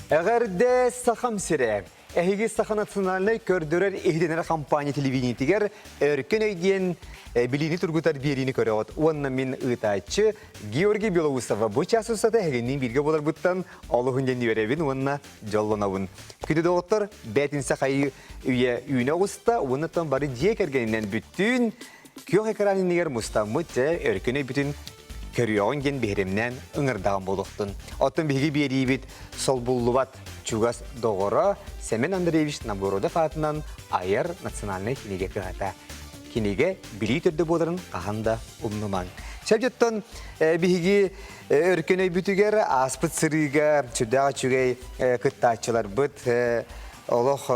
Эҕэрдэ Сахам сирэ! Эһиги Саха национальнай көрдөрөр-иһитиннэрэр компания телевидениетигэр Өркөн өй диэн билиини тургутар биэриини көрөҕүт. Уонна мин ыытааччы Георгий Белоусова бу чаас устата эһигинниин бииргэ буоларбыттан олуһун диэн үөрэбин уонна дьоллонобун. Күндү доҕоттор, бээтинсэ хайыы үйэ үүнэ оҕуста уонна оттон бары дьиэ кэргэнинэн бүттүүн күөх экран иннигэр мустаммыт дьэ өркөн өйбүтүн көрүөҕүн диэн биһирэмнээн ыҥырдаҕым буолуохтун. Оттон биһиги биэриибит солбуллубат чугас доҕоро Сэмэн Андреевич Новгородов аатынан айар национальнай кинигэ кыһата. Кинигэ билии төрдө буоларын хаһан да умнумаҥ. Сөп биһиги өркөн өйбүтүгэр ааспыт сырыыга сүрдээх үчүгэй кыттааччыларбыт олох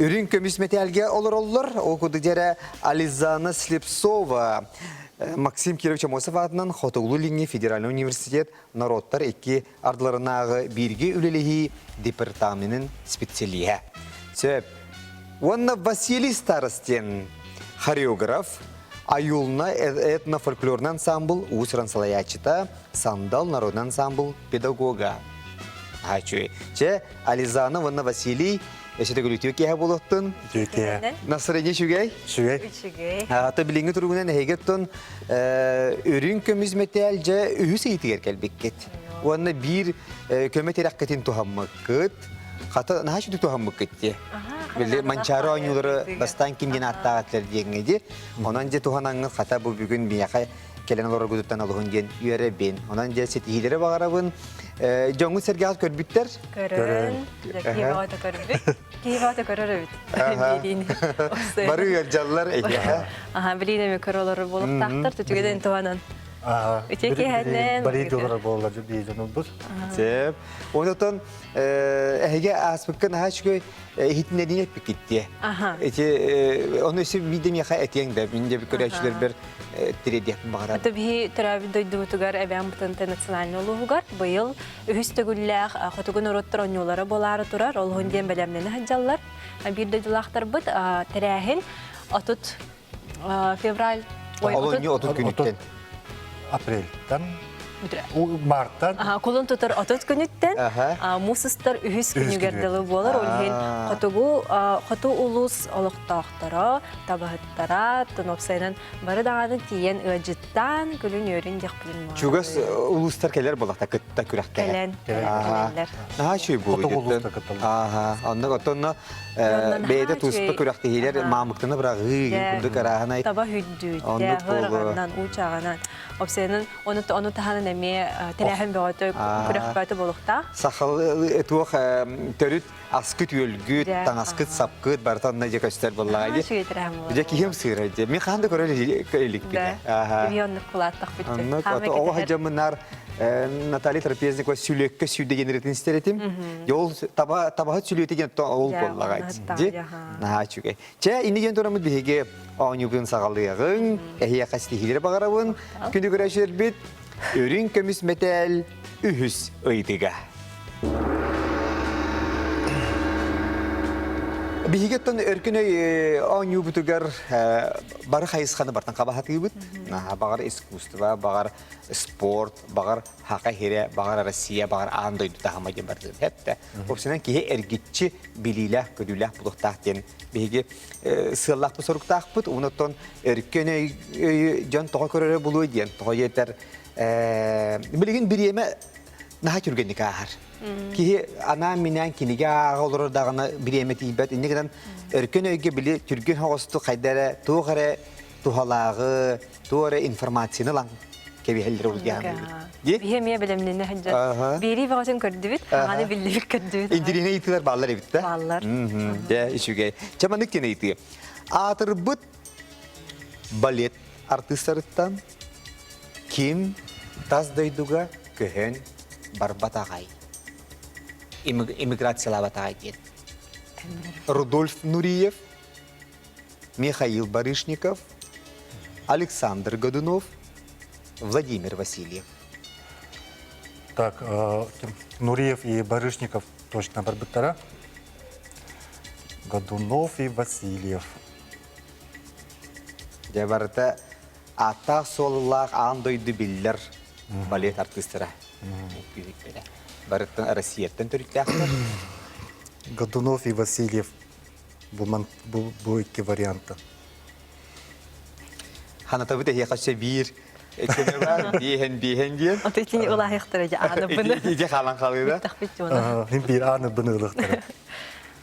үрүҥ көмүс мэтээлгэ олороллор. Ол курдук дьэрэ Ализана Слепцова Максим Кирович Амосов аатынан Хотугулуу-Илиҥҥи федеральнай университет норуоттар икки ардыларынааҕы бииргэ үлэлэһии департаменын специалиһа. Сөп. Уонна Василий Старостин хореограф, Аюлна этнофольклорный ансамбл уус-уран салайааччыта, Сандал народный ансамбл педагога. Ачуй. Че, Ализана уонна Василий өссө төгүл үтүө киэһэ буолуохтун. Үтүө киэһэ. Настроение үчүгэй? Үчүгэй. Үчүгэй. Ата билиҥҥи туругунан эһиги оттон үрүҥ көмүс мэтээл дьэ үһүс ыйытыгар кэлбиккит. Уонна биир көмө тирэххитин туһаммыккыт. Хата наһаа үчүгэй туһаммыккыт дии. Били Манчаары оонньуулары бастаан ким диэн ааттаах этилэр диэҥҥэ дии. Онон дьэ туһанаҥҥыт хата бу бүгүн миэхэ кэлэн олороргутуттан олуһун диэн үөрэбин. Онон дьэ ситиһиилэри баҕарабын. Дьоҥҥут сэргэҕит көрбүттэр? Көрөн. Киһи бөҕөтө көрбүт. Киһи бөҕөтө көрөр эбит. Биэриини. Бары ыалдьаллар эйиэхэ. Аха, билиин эми көрө олорор буолуохтаахтар. Түтүгүдэн туһанан. Үтүө киэһэннэн. Бары олорор буоллар биир дьонурбут. Сөп. Онтон эһиги ааспыкка наһаа үчүгэй иһитиннэриини эппиккит дии. Ити ону өссө биирдэ миэхэ этиэҥ да, мин дьэ көрөөччүлэрбэр тириэрдиэхпин баҕарабын. Ата биһи төрөөбүт дойдубутугар Эбээн Бытантай национальнай улууһугар быйыл үһүс төгүллээх хотугу норуоттар оонньуулара буолаары турар. Олуһун диэн бэлэмнэнэ сылдьаллар. Биир дойдулаахтарбыт тэрээһин 30 февраль Олунньу 30 күнүттэн. Апрельтан Мартан. Кулун тутар 30 күнүттэн муус устар үһүс күнүгэр дылы буолар. Ол иһин хотугу хоту улуус олохтоохторо, табаһыттара, тонопсайынан бары даҕаны тиийэн ыалдьыттаан, күлүн-үөрүн диэхпитин Чугас улуустар кэлэр буоллахта кытта күрэхтэһэ. Кэлэн, кэлэллэр. Наһаа үчүгэй буолуо. Хотугу улуустар кытталлар. Онно оттонно бэйэтэ туспа күрэхтэһиилэр маамыктаны быраҕыы курдук арааһынай таба хүддүүтэ, хырҕанан, уучаҕынан. Опсайынан ону ону таһынан эмиэ тэрээһин бөҕөтө күрэх бөҕөтө буолуохтаах. Сахалыы туох төрүт аскыт-үөлгүт, таҥаскыт-сапкыт барыта онно дьэ көстөр буоллаҕа дии. Үчүгэй тэрээһин буолар. Дьэ киһим сыыра дьэ. Мин хаһан да көрөр иликпин. Аха. Оннук кулааттахпыт. Оннук оҕо сылдьаммынаар Наталья Трапезникова сүлүөккэ сүүрдэ диэн ырытын истэр этим. Ол таба табаһыт сүлүөтэ диэн ол буоллаҕа дии. Наһаа үчүгэй. Чэ, инни диэн тураммыт биһиги оонньуубутун саҕалыаҕыҥ, эһиэхэ ситиһиилэри баҕарабын. Күндү көрөөччүлэрбит, үрүҥ көмүс мэтээл үһүс ыйытыга. Биһиги оттон өркөн өй оонньуубутугар бары хайысханы бартан хабаһатыыбыт. Баҕар искусство, баҕар спорт, баҕар хака хирэ, баҕар Россия, баҕар аан дойду таһыма диэн бардын. Хэттэ. Уопсайынан киһи эргиччи билиилээх, көрүүлээх булуохтаах диэн биһиги сыаллаахпыт соруктаахпыт. Онон өркөн өйү дьон тоҕо көрөрө булуой диэн, тоҕо диэтэр билигин бириэмэ наһаа түргэнник ааһар. Киһи анаан-минээн кинигэ ааҕа олорор даҕаны бириэмэ тиийбэт. Инньэ гынан өркөн өйгө били түргэн соҕустук хайда эрэ туох эрэ туһалааҕы, туох эрэ информацияны ылан кэбиһэллэр ол диэн. Биһи эмиэ бэлэмнэнэ сылдьар. Биэрии бөҕөтүн көрдүбүт, хааны биллибит көрдүбүт. Интириэһинэй ыйытыылар бааллар эбит да? Бааллар. Дьэ, үчүгэй. Чэ, маннык диэн ыйытыы. Аатырбыт балет артыыстарыттан ким тас дойдуга көһөн барбатаҕай? Иммиграциялаабатаҕай диэн. Рудольф Нуриев, Михаил Барышников, Александр Годунов, Владимир Васильев. Так, Нуриев и Барышников точно барбыттара. Годунов и Васильев. Дьэ барыта ааттаах суоллаах аан дойду биллэр балет артыыстара. Барыттан Россияттан төрүттээхтэр. Годунов и Васильев бу, бу, бу икки варианта. Ханатабыт эһиэхэ өссө биир көмө бар, биэһэн биэһэн диэн. Ото итини ылаһыахтара дьэ аанабыны. Ити хаалан халыыра. Бүттэхпит дьоно. Мин биир аанабыны ылыахтара.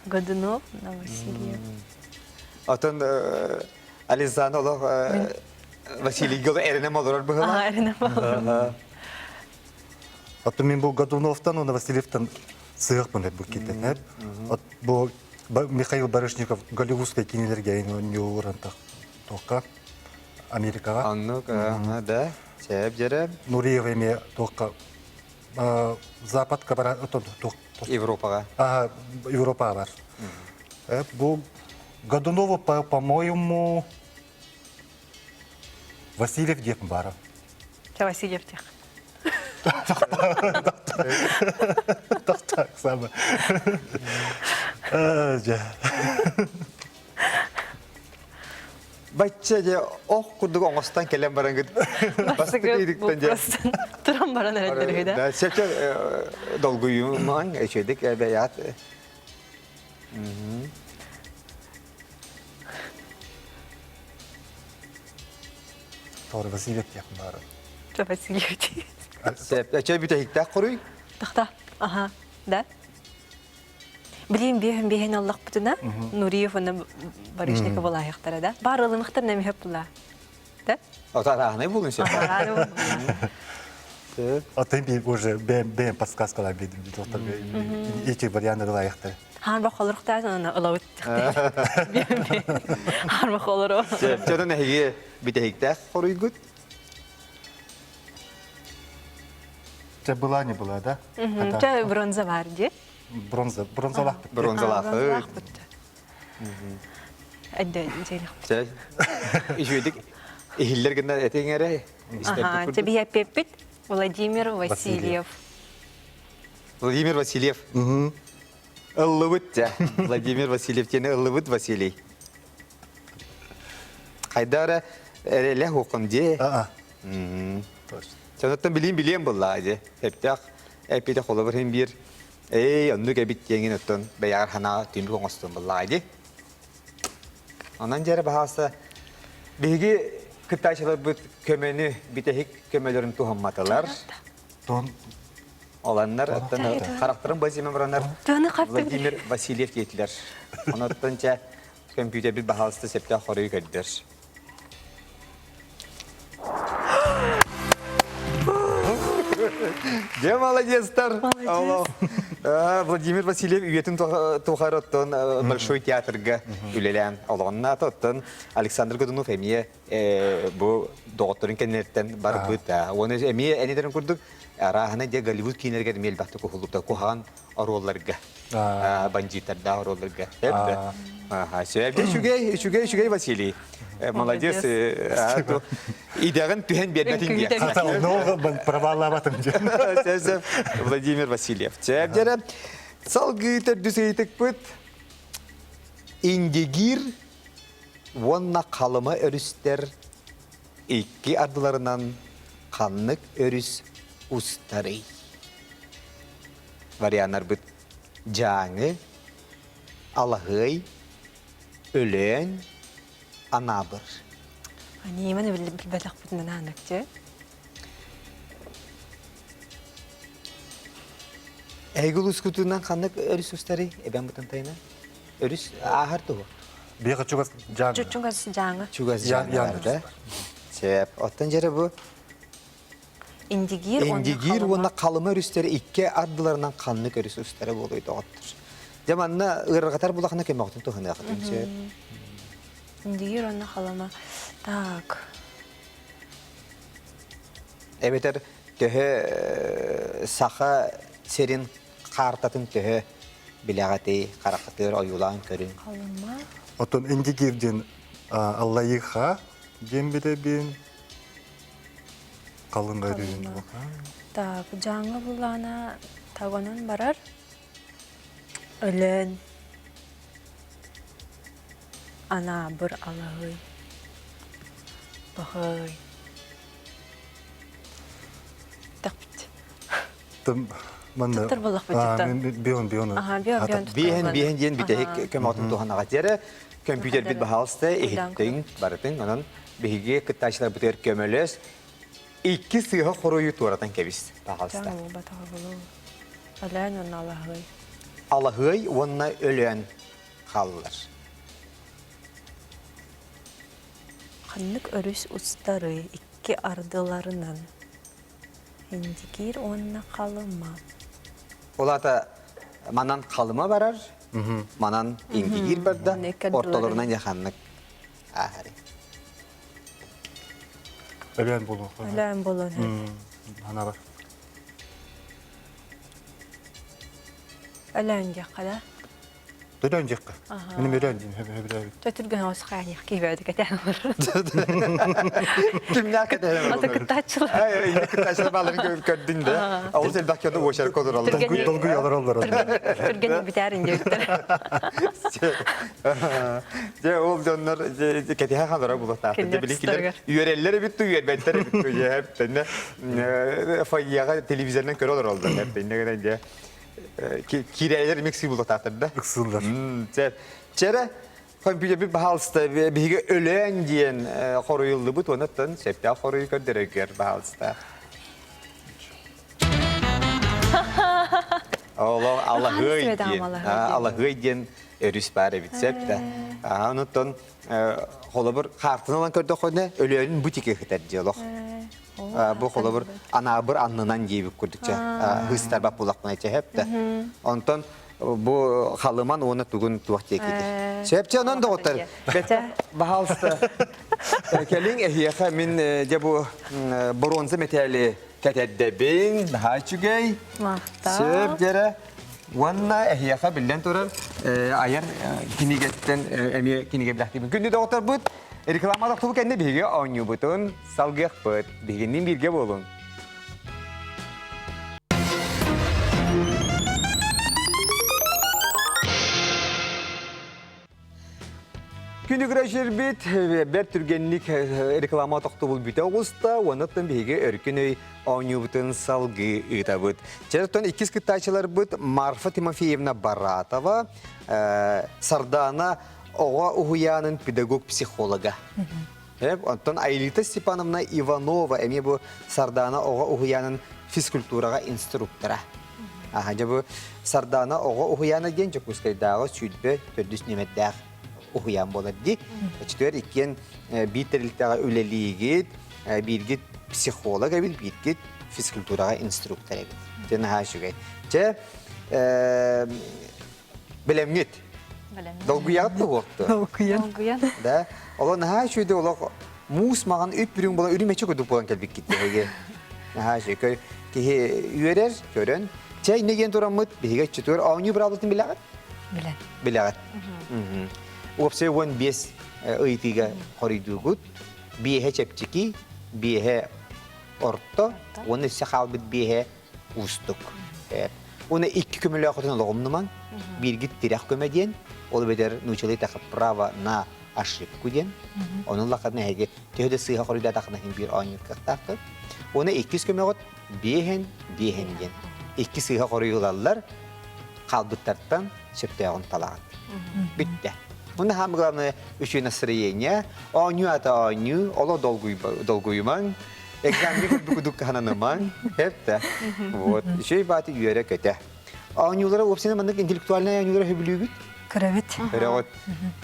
Годунов на Васильев. Отон Ализана олох Василийга эрэнем олорор быһыла. Эрэнем олорор. Оттон мин бу Годуновтан уонна Васильевтан сыахпын бу китенер. Бу Михаил Барышников голливудскай кинилерге оонньуур туохха Америкаҕа. Оннук, да, сээп дьэрэ. Нуриев эмиэ туохха Западка бара Европаҕа. Европаҕа бар. Бу Годунову, по-моему, Васильев диэпин баара. Ча Васильев тех. Так самое. Бачча дьэ ох курдук оҥостон кэлэн баран бастакы ыйдыктан дьэ туран баран эрэллэр да. Да, сөпчө долгуйумаҥ үчүгэйдик бэйэҕит Тор Васильев диэх баара. Васильев Сөп, бүтэһиктээх хоруй? Тахта, аха, да. Билим биэһин биэһин аллахпытына, Нуриев уонна Барышников былаайахтара да. Бар ылымыхтар нэмиһеп була. Да? Отарааһынай булун сөп. Атын би уже бэм подсказкалар бидим доктор эти варианты лайықты. Хан бақолорухтаа ана ылабыт Хан бақолору. Сөп, эһиги бүтэһиктээх хоруйгут? Чэ была не была, да? Чэ бронза бар ди. Бронза, бронзалаах. Бронзалаах. Әдде Чэ, үчүгүйдик иһиллэр гына этиҥ эрэ. Аха, чэ биһэппиппит Владимир Васильев. Владимир Васильев. Ыллыбыт дьэ. Владимир Васильев диэни ыллыбыт Василий. Хайда эрэ эрэлэ хуоххун дии. Аа. Сонуттан билиим билиэм буллаа дии. Эптэх эппитэ холобур иһин биир эй оннук эбит диэҥин оттон бэйэҕэр санаа түмүк оҥостон буллаа дии. Онон дьэрэ баһаалыста биһиги кыттааччыларбыт көмөнү бүтэһик көмөлөрүн туһамматылар. Тон Оланнар оттон харахтарын базимен баранар Владимир Васильев диэтилэр. Онуттан чэ көмпүүтэрбит баһаалыста сөптөөх хоруйу көрдөр. Дьэ, молодецтар! Владимир Васильев үйэтин тухары оттон Большой театрга үлэлээн олоҕуннаата. Оттон Александр Годунов эмиэ бу доҕотторун кэннилэриттэн барбыт. Уонна эмиэ энитэрин курдук арааһына дьэ Голливуд киинэлэригэр эмиэ элбэхтик уһуллубута куһаҕан оруолларга бандьыыттардаах оруолларга сөп үчүгэй үчүгэй үчүгэй Василий молодец идэҕин түһэн биэрбэтин диэн проваллаабатым диэн Владимир Васильев сөп дьэрэ салгыы төрдүс ыйытыкпыт Индигир уонна Халыма өрүстэр икки ардыларынан ханнык өрүс устарый? Варианнарбыт Дьааҥы, Алаһыай, Өлөөн, Анаабыр. Анииманы билбэтэхпитинэн аанакчы. Эһиги улуускутунан ханнык өрүс устарый? Эбэм бутантайына. Өрүс ааһар туһу? Биэхэ чугас Дьааҥы. Чугас Дьааҥы. Чугас Дьааҥы да? Сөп. Оттон дьэрэ бу Индигир Индигир уонна Халыма өрүстэр икки ардыларынан ханнык өрүс устара буолуой доҕоттор. Дьэ манна ыарырҕатар булахына көмөҕүтүн туһаныахытын сөп. Индигир уонна Халыма. Так. Эбэтэр төһө саха сирин каартатын төһө билэҕитий, хараххытыгар ойуулаан көрүҥ. Халыма. Оттон Индигир диэн Аллайыха диэн билэбин. Халыҥ өрүүн. Так, Дьааҥы булаана тагонан барар. Өлөөн. Анаабыр алаһый. Баһый. Тэхпит. Тым. Манна Туттар буоллахпыт Бион бион. Аха, бион бион. Биэһэн биэһэн диэн бүтэһик көмөтүн туһанаҕа диэри компьютербит баһаалыста иһиттиҥ барытын онон биһиги кыттааччыларбытыгар көмөлөс икки сыыһа хоруйу туоратан кэбис баһаалыста. Өлөөн уонна Алаһыай. Алаһыай уонна Өлөөн хааллылар. Ханнык өрүс устары икки ардыларынан Индигиир уонна Халыма. Ол аата манан Халыма барар, манан Индигиир барда, ортолорунан яханнык ааһары. Өлөөн буолуох. Өлөөн буолуон. Ана бар. Өлөөн диэххэ да? Өлөөн диэххэ. Миним өлөөн диим хөбүлөөбүт. Төтүргэн оҕус хааньах киһибэдик этэн олорор. Кимнээх кэтэһэн Ата кыттааччылар. Ай, кыттааччылар бааларын көрдүн да. Олус элбэх киһи уочарка олороллор. Долгуй олороллор. Түргэнник бүтээрин диэбиттэр. Дьэ, ол дьоннор кэтэһэ халара булатаахтар. Дьэ, билин килер үөрэллэр эбит ту, үөрбэттэр эбит ту. Дьэ, тэнне фойеға телевизорынан көрө олороллор. Тэнне гынан дьэ киирээлер микси булатаахтар да. Ыксыллар. Чэрэ, компьютербит баһаалыста биһиги өлөөн диэн хоруйуллубут онуттан сөптөөх хоруйу көрдөрөргөр баһаалыста. Олох Алаһыай диэн, Алаһыай диэн өрүс баар эбит сөп да. Онуттан холобур хаартын ылан көрдөххүнэ Өлөөнүн бутике кытар дии олох. Бу холобур анаабыр аннынан диэбит курдук чэ хыстарбат булахпына чэ да. Онтон бу халыман уонна тугун туох диэкити. Сөп чэ онон доҕоттор. Баһаалыста кэлиҥ эһиэхэ мин дьэ бу бронза мэтээли кэтэрдэбин, наһаа үчүгэй. Сөп дьэрэ. Уонна эһиэхэ биллэн турар айар кинигэттэн эмиэ кинигэ билэхтиибин. Күндү доҕотторбут, реклама тохтубу кэннэ биһиги оонньуубутун салгыахпыт. Биһигинниин бииргэ буолуҥ. Күнү көрөчүрбүт бэрт түргэнник реклама тохтобул бүтэ оҕуста, уоннаттан биһиги өркөн өй оонньуубутун салгыы ыытабыт. Чэ, иккис кыттааччыларбыт Марфа Тимофеевна Баратова, Сардаана оҕо уһуйаанын педагог-психолога. Оттон Айлита Степановна Иванова эмиэ бу Сардаана оҕо уһуйаанын физкультураҕа инструктора. Аха, дьэ бу Сардаана оҕо уһуйаана диэн Дьокуускайдааҕы сүүрбэ төрдүс нүөмэрдээх уһуйаан буолар дии. Өчтүгэр иккиэн биир тэрилтэҕэ үлэлиигит, бииргит психолог эбит, бииргит физкультураҕа инструктор эбит. Дьэ наһаа үчүгэй. Чэ, Бэлэмҥит? Долгуйаҕыт да уотту? Долгуйан. Долгуйан. Да. Оло наһаа үчүгэй олох муус маҕан үп-үрүҥ буолан үрүмэчи курдук буолан кэлбиккит биһиги. Наһаа үчүгэй. Киһи үөрэр, көрөн. Чэ, иннэ диэн тураммыт, биһиги өччүтүгэр оонньуу быраабылатын билэҕит? Билэн. Билэҕит. Уопсай 15 ыйытыыга хоруйдуугут. Биэһэ чэпчэки, биэһэ орто, уонна өссө хаалбыт биэһэ уустук. Уонна икки көмөлөөхөтүн олоҕумнумаҥ. Бииргит тирэх көмө диэн, ол эбэтэр нуучалыы эттэххэ право на ошибку диэн. Ону ыллаххытына эһиги төһө да сыыһа хоруйдаатаххына иһин биир оонньуур кыахтааххыт. Уонна иккис көмөҕүт биэһин биэһин диэн. Икки сыыһа хоруйу ылаллар, хаалбыттартан сөптөөҕүн талаҕыт. Бүттэ. Уонна самое главное үчүгэй настроение, оонньуу ата оонньуу, олох долгуйумаҥ, Экзамеҥҥа курдук кудук хаһананымаҥ, эптэ. Вот. Үчүгэй бааты үөрэ-көтө. Оонньуулара уопсайынан маннык интеллектуальнай оонньуулара сөбүлүүгүт? Көрөбүт. Көрөҕүт.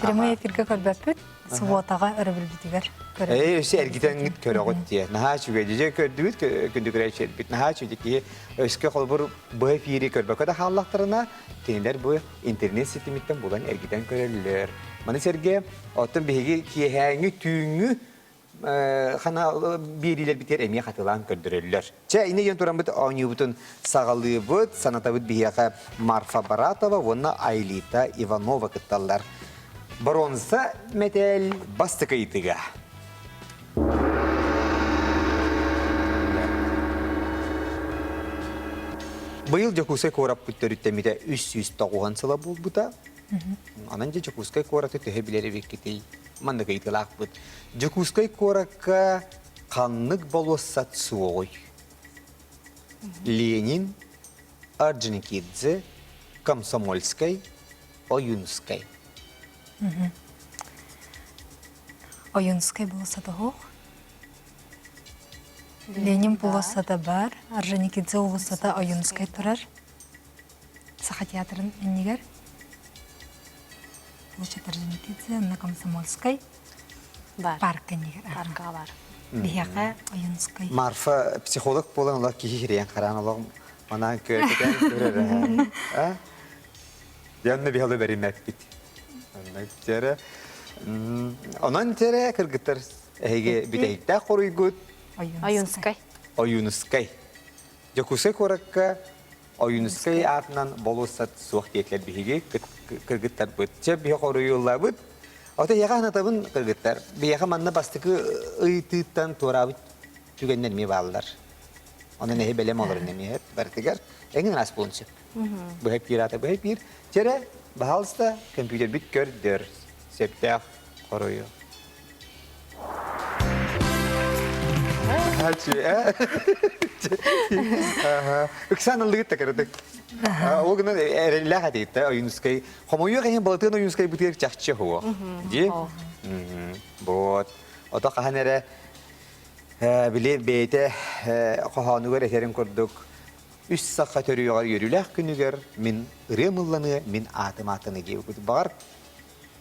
Прямой эфиргэ көрбөппүт. Субуотаҕа өрөбүлбүтүгэр көрөбүт. Ээ, өссө эргитэҥҥит көрөҕүт диye. Наһаа үчүгэй. Дьэ көрдүгүт, күндү көрөөччүлэрбит. Наһаа үчүгэй киһи өскө холобур бу эфири көрбөккө да хааллахтарына, кинилэр бу интернет ситимиттэн булан эргитэн көрөллөр. Маны сэргэ, оттон биһиги киэһээҥҥи түүҥҥү хана биэриилэрбитигэр эмиэ хатылаан көрдөрөллөр. Чэ, инньэ диэн тураммыт оонньуубутун саҕалыыбыт, санатабыт биһиэхэ Марфа Баратова уонна Айлита Иванова кытталлар. Бронза мэтээл бастакы ыйытыга. Быйыл Дьокуускай куораппыт төрүттэммитэ 390 сыла буолбута. Онон дьэ Дьокуускай куораты төһө билэр эбиккитий? Маннык ыйытыылаахпыт. Дьокуускай куоракка ханнык болуоссат суоҕуй? Ленин, Орджоникидзе, Комсомольскай, Ойуунускай. Ойуунускай болуоссата суох. Ленин болуоссата бар, Орджоникидзе уулуссата Ойуунускай турар. Саха театрын иннигэр. Площадь Орджоникидзе, на Комсомольскай. Бар. Парка иннигэр. Паркаҕа бар. Биһиэхэ Ойуунускай. Марфа психолог буолан олох киһи кириэн хараан олох манаан күөкэтэн көрөр а Дьонно биһалы бэримэппит. Оннук тиэрэ. Онон тиэрэ кыргыттар эһиги бүтэһиктээх хоруйгут Ойуунускай. Ойуунускай. Дьокуускай куоракка Ойуунускай аатынан болуоссат суох диэтилэр биһиги кыргыттарбыт. Чэ биһи хоруйуллабыт. Ото эһиэхэ санатабын кыргыттар. Биһиэхэ манна бастакы ыйытыыттан туораабыт түгэннэр эмиэ бааллар. Онон эһи бэлэм олорун эмиэ барытыгар эҥин аас буолуон сөп. Быһа пиир аата быһа пиир. Чэрэ, баһаалыста, компьютербит көрдөр. Сөптөөх хоруйу. Ыксаан ыллыгыт да кыратык. Ол гынан эрэллээх этигит Ойуунускай. Хомойуох иһин Балатыан Ойуунускай бытыгар чахчы суох. Дии? Вот. Ото хаһан эрэ били бэйэтэ хоһоонугар этэрин курдук үс саха төрүөҕэр үөрүүлээх күнүгэр мин ырыам ылланыа, мин аатым аатыны диэбит. Баҕар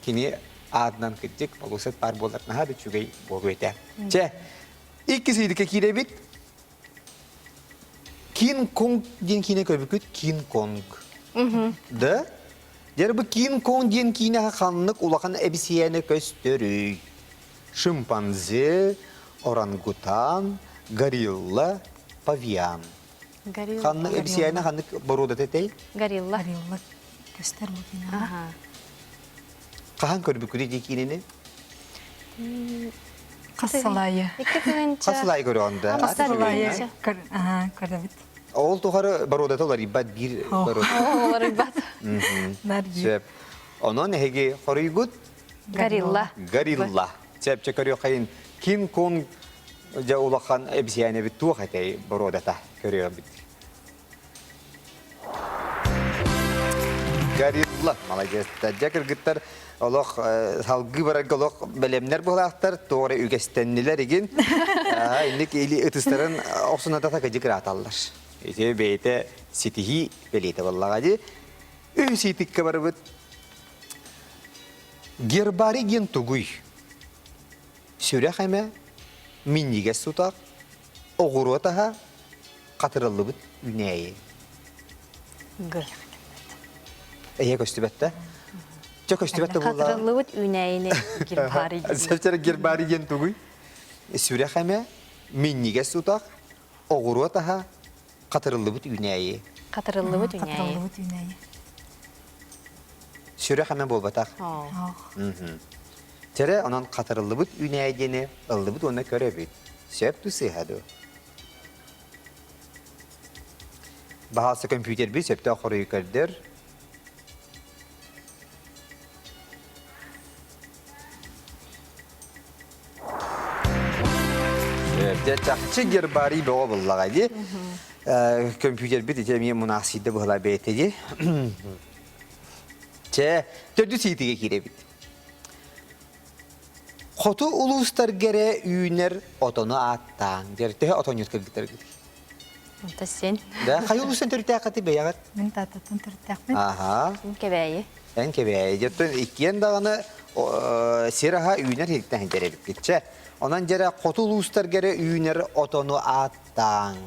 кини аатынан кырдьык болуосат баар буолар наһаа да үчүгэй буолуо этэ. Чэ, иккис ыйдыкка киирэбит. Кинг Конг диэн киинэ көрбүккүт Кинг Конг. Да? Дьэ бу Кинг Конг диэн киинэҕэ ханнык улахан эбисийээнэ көстөрүй? Шимпанзе, орангутан, горилла, павиан. Горилла. Ханнык эбисийээнэ ханнык боруодата этэй? Горилла. Горилла көстөр бу киинэҕэ. Аха. Хаһан көрбүккүтүй дии киинэни? Хас сылайы. Икки тыһыынча. Хас сылайы көрөҕүн да? Хас сылайы көрөбүт. Ол тухары боруодата уларыйбат биир боруода. Уларыйбат. Сөп. Онон эһиги хоруйгут? Горилла. Горилла. Сөп, көрүөххэйин. Кинг Конг дьэ улахан эбисийээнэбит туох этэй боруодата көрүөбүт. Горилла молодец. Дьэ кыргыттар олох салгыы барарга олох бэлэмнэр буолаахтар, туох эрэ үгэстэннилэр игин. Инник или ытыстарын охсуната кыдьык ырааталлар. Ити бэйэтэ ситиһии бэлиэтэ буоллаҕа дии. Үһүс иитиккэ барыбыт. Гербарий диэн тугуй? Сүрэх эмэ, минньигэс тутах, оҕуруот аһа, хатырыллыбыт үүнээйи. Эйэ көстүбэт да? Чэ көстүбэт да буолла. Хатырыллыбыт үүнээйини гербарий диэн. Сәптер гербарий диэн тугуй? Сүрэх эмэ, минньигэс тутах, оҕуруот аһа, хатырыллыбыт үүнээйи. Хатырыллыбыт үүнээйи. Хатырыллыбыт үүнээйи. Сүрэх эмэ буолбатах. Чэрэ, онон хатырыллыбыт үүнээйи диэни ыллыбыт уонна көрөбүт. Сөп дуу сыыһа дуу? Баһаалса көмпүүтэрбит сөптөөх хоруйу көрдөр. Дьэ, чахчы гербарий бөҕө буллаҕа дии. Көмпүүтэрбит ити эмиэ мунаахсыйда быһыла бэйэтэ дии. Чэ, төрдүс ыйытыыга киирэбит. Хоту улуустарга эрэ үүнэр отону ааттааҥ. Дьэр, төһө отонньут кыргыттаргыт? Онто сен. Да, хайа улуустан төрүттээххити бэйэҕит? Мин Тааттаттан төрүттээхпин. Аха. Мин Кэбээйи. Эн Кэбээйи. Дьоттон иккиэн даҕаны сир аһа үүнэр иһиттэн сылдьар эбиккит. Чэ, онон дьэрэ хоту улуустарга эрэ үүнэр отону ааттааҥ.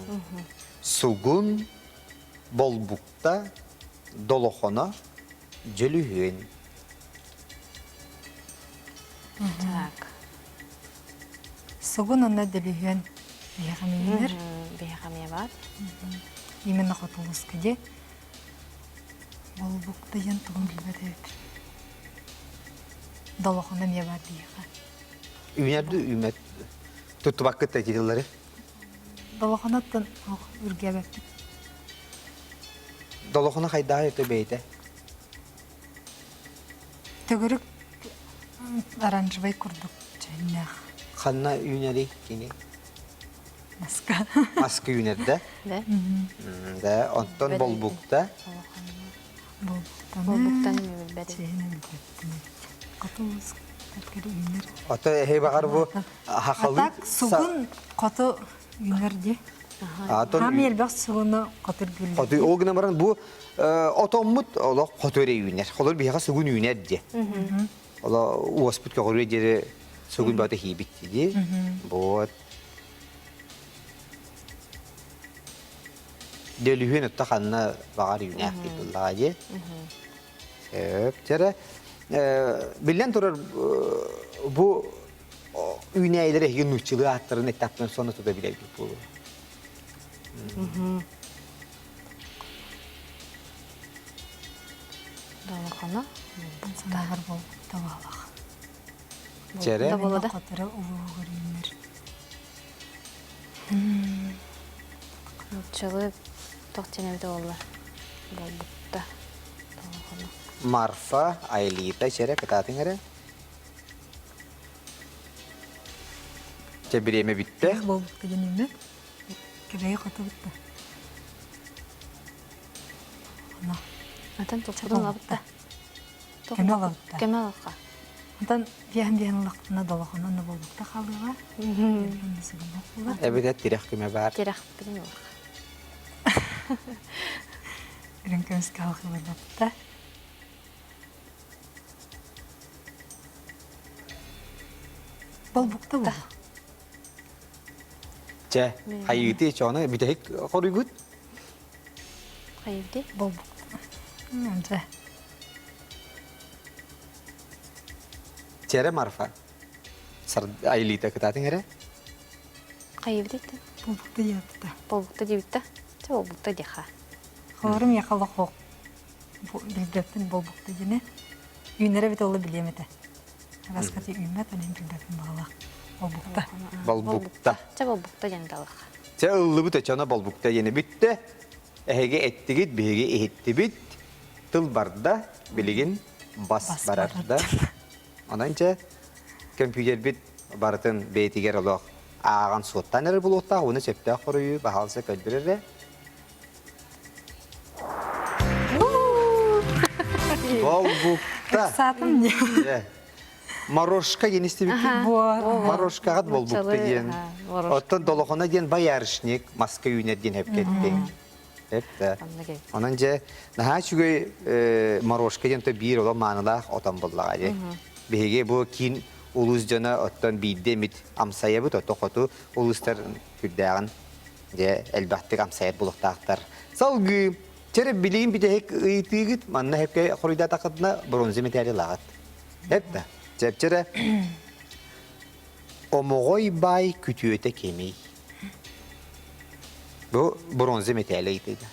Сугун, болбукта, долохоно, дьөлүһүөн. Так. Сугун уонна дөлүһүөн биһиэхэ үүнэр. Биһиэхэ эмиэ баар. Именно хотулуска дии. Болбукта диэн тугун билбэт эбиппин. Долохоно эмиэ баар биһиэхэ. Үүнэр дуу, үүмэт туттубаккыт да титуллары? Долохоноттон ох үргээбэппит. Долохоно хайдах өтө бэйэтэ? Төгүрүк оранжевай курдук дьүһүннээх. Ханна үүнэрий кини? Маска. Маска үүнэр да? Да. Да, оттон болбукта? Болбуктан билбэт. Хоту үүнэр. Ото эһи баҕар бу хахалы сугун хоту үүнэр ди. Хам элбэх сугуну хотур гүллэр. Хоту ол гынан баран бу отоммут олох хоту эрэ үүнэр. Холор биһиэхэ сугун үүнэр ди. Оло уоспут көҕүрүө диэри сугун бата хийбит дии. Вот. Дөлүһүөн отто ханна баҕар үүнээх буллаҕа дии. Сөп. Чэрэ биллэн турар бу үүнээйилэр эһиги нууччалыы ааттарын эттэхпинэ сонно тута билэргит буолуо. Долохоно. Санаабар буолбута Чэрэ. Буолла да. Хотура улуугар үүнэр. Нууччалыы туох диэн эбитэ буолла? Буолбутта. Долохоно. Марфа, Айлита, чэрэ кытаатыҥ эрэ. Чэ бириэмэ бүттэ. Буолбутта диэн үүммэт. Кэбэйи хотубутта. Атын туппутун ылабытта. Кэмэ ылабытта. Кэмэ ылахха. Онтон биэһэн биэһэн ылахтына долохоно онно буолбукта хаалыаҕа. Эбэтэр тирэх көмө баар. Тирэх билин ылах. Үрүҥ көмүскэ халхыларбатта. Болбукта буолла. Чэ, хайыыты чону бүтэһик хоруйгут? Хайыыты? Болбукта. Дьэ. Чэрэ Марфа. Айлита кытаатыҥ эрэ. Хайыыбыт Болбукта диэбитэ. Болбукта диэбитэ. Чэ болбукта диэхэ. Холорум яхала хоқ. Билбэппин болбукта диэни. Үүнэрэ бит олы билиэм этэ. Раскаты үүммэт, онон билбэппин баҕалаах. Болбукта. Болбукта. Чэ болбукта диэн талах. Чэ ыллыбыт өчөно болбукта диэни бүттэ. Эһиги эттигит, биһиги иһиттибит. Тыл барда, билигин бас барарда. Онон чэ компьютербит барытын бэйэтигэр олох ааҕан суоттаан эрэр буолуохтаах, уонна сөптөөх хоруйу баһаалыса көрдөрөр эрэ. Болбукта. Саатым не. Морошка диэн истибиккин? Морошкаҕа болбукта диэн. Оттон долохоно диэн боярышник маска үүнэр диэн эпкеттиҥ. Эп Онон дьэ наһаа үчүгэй морошка диэн то биир олох маанылаах отон буллаҕа дии. Биһиги бу киин улуус дьоно оттон биирдэ эмит амсайабыт, ото хоту улуустар сүрдээҕин дьэ элбэхтик амсайар булуохтаахтар. Салгыы чэрэ билигин бүтэһик ыйытыыгыт манна хэпкэ хоруйдаатаххытына бронза мэтээли ылаҕыт. Эп да. Чэпчэрэ Омоҕой баай күтүөтэ кимий? Бу бронза мэтээлэ ыйытыыга.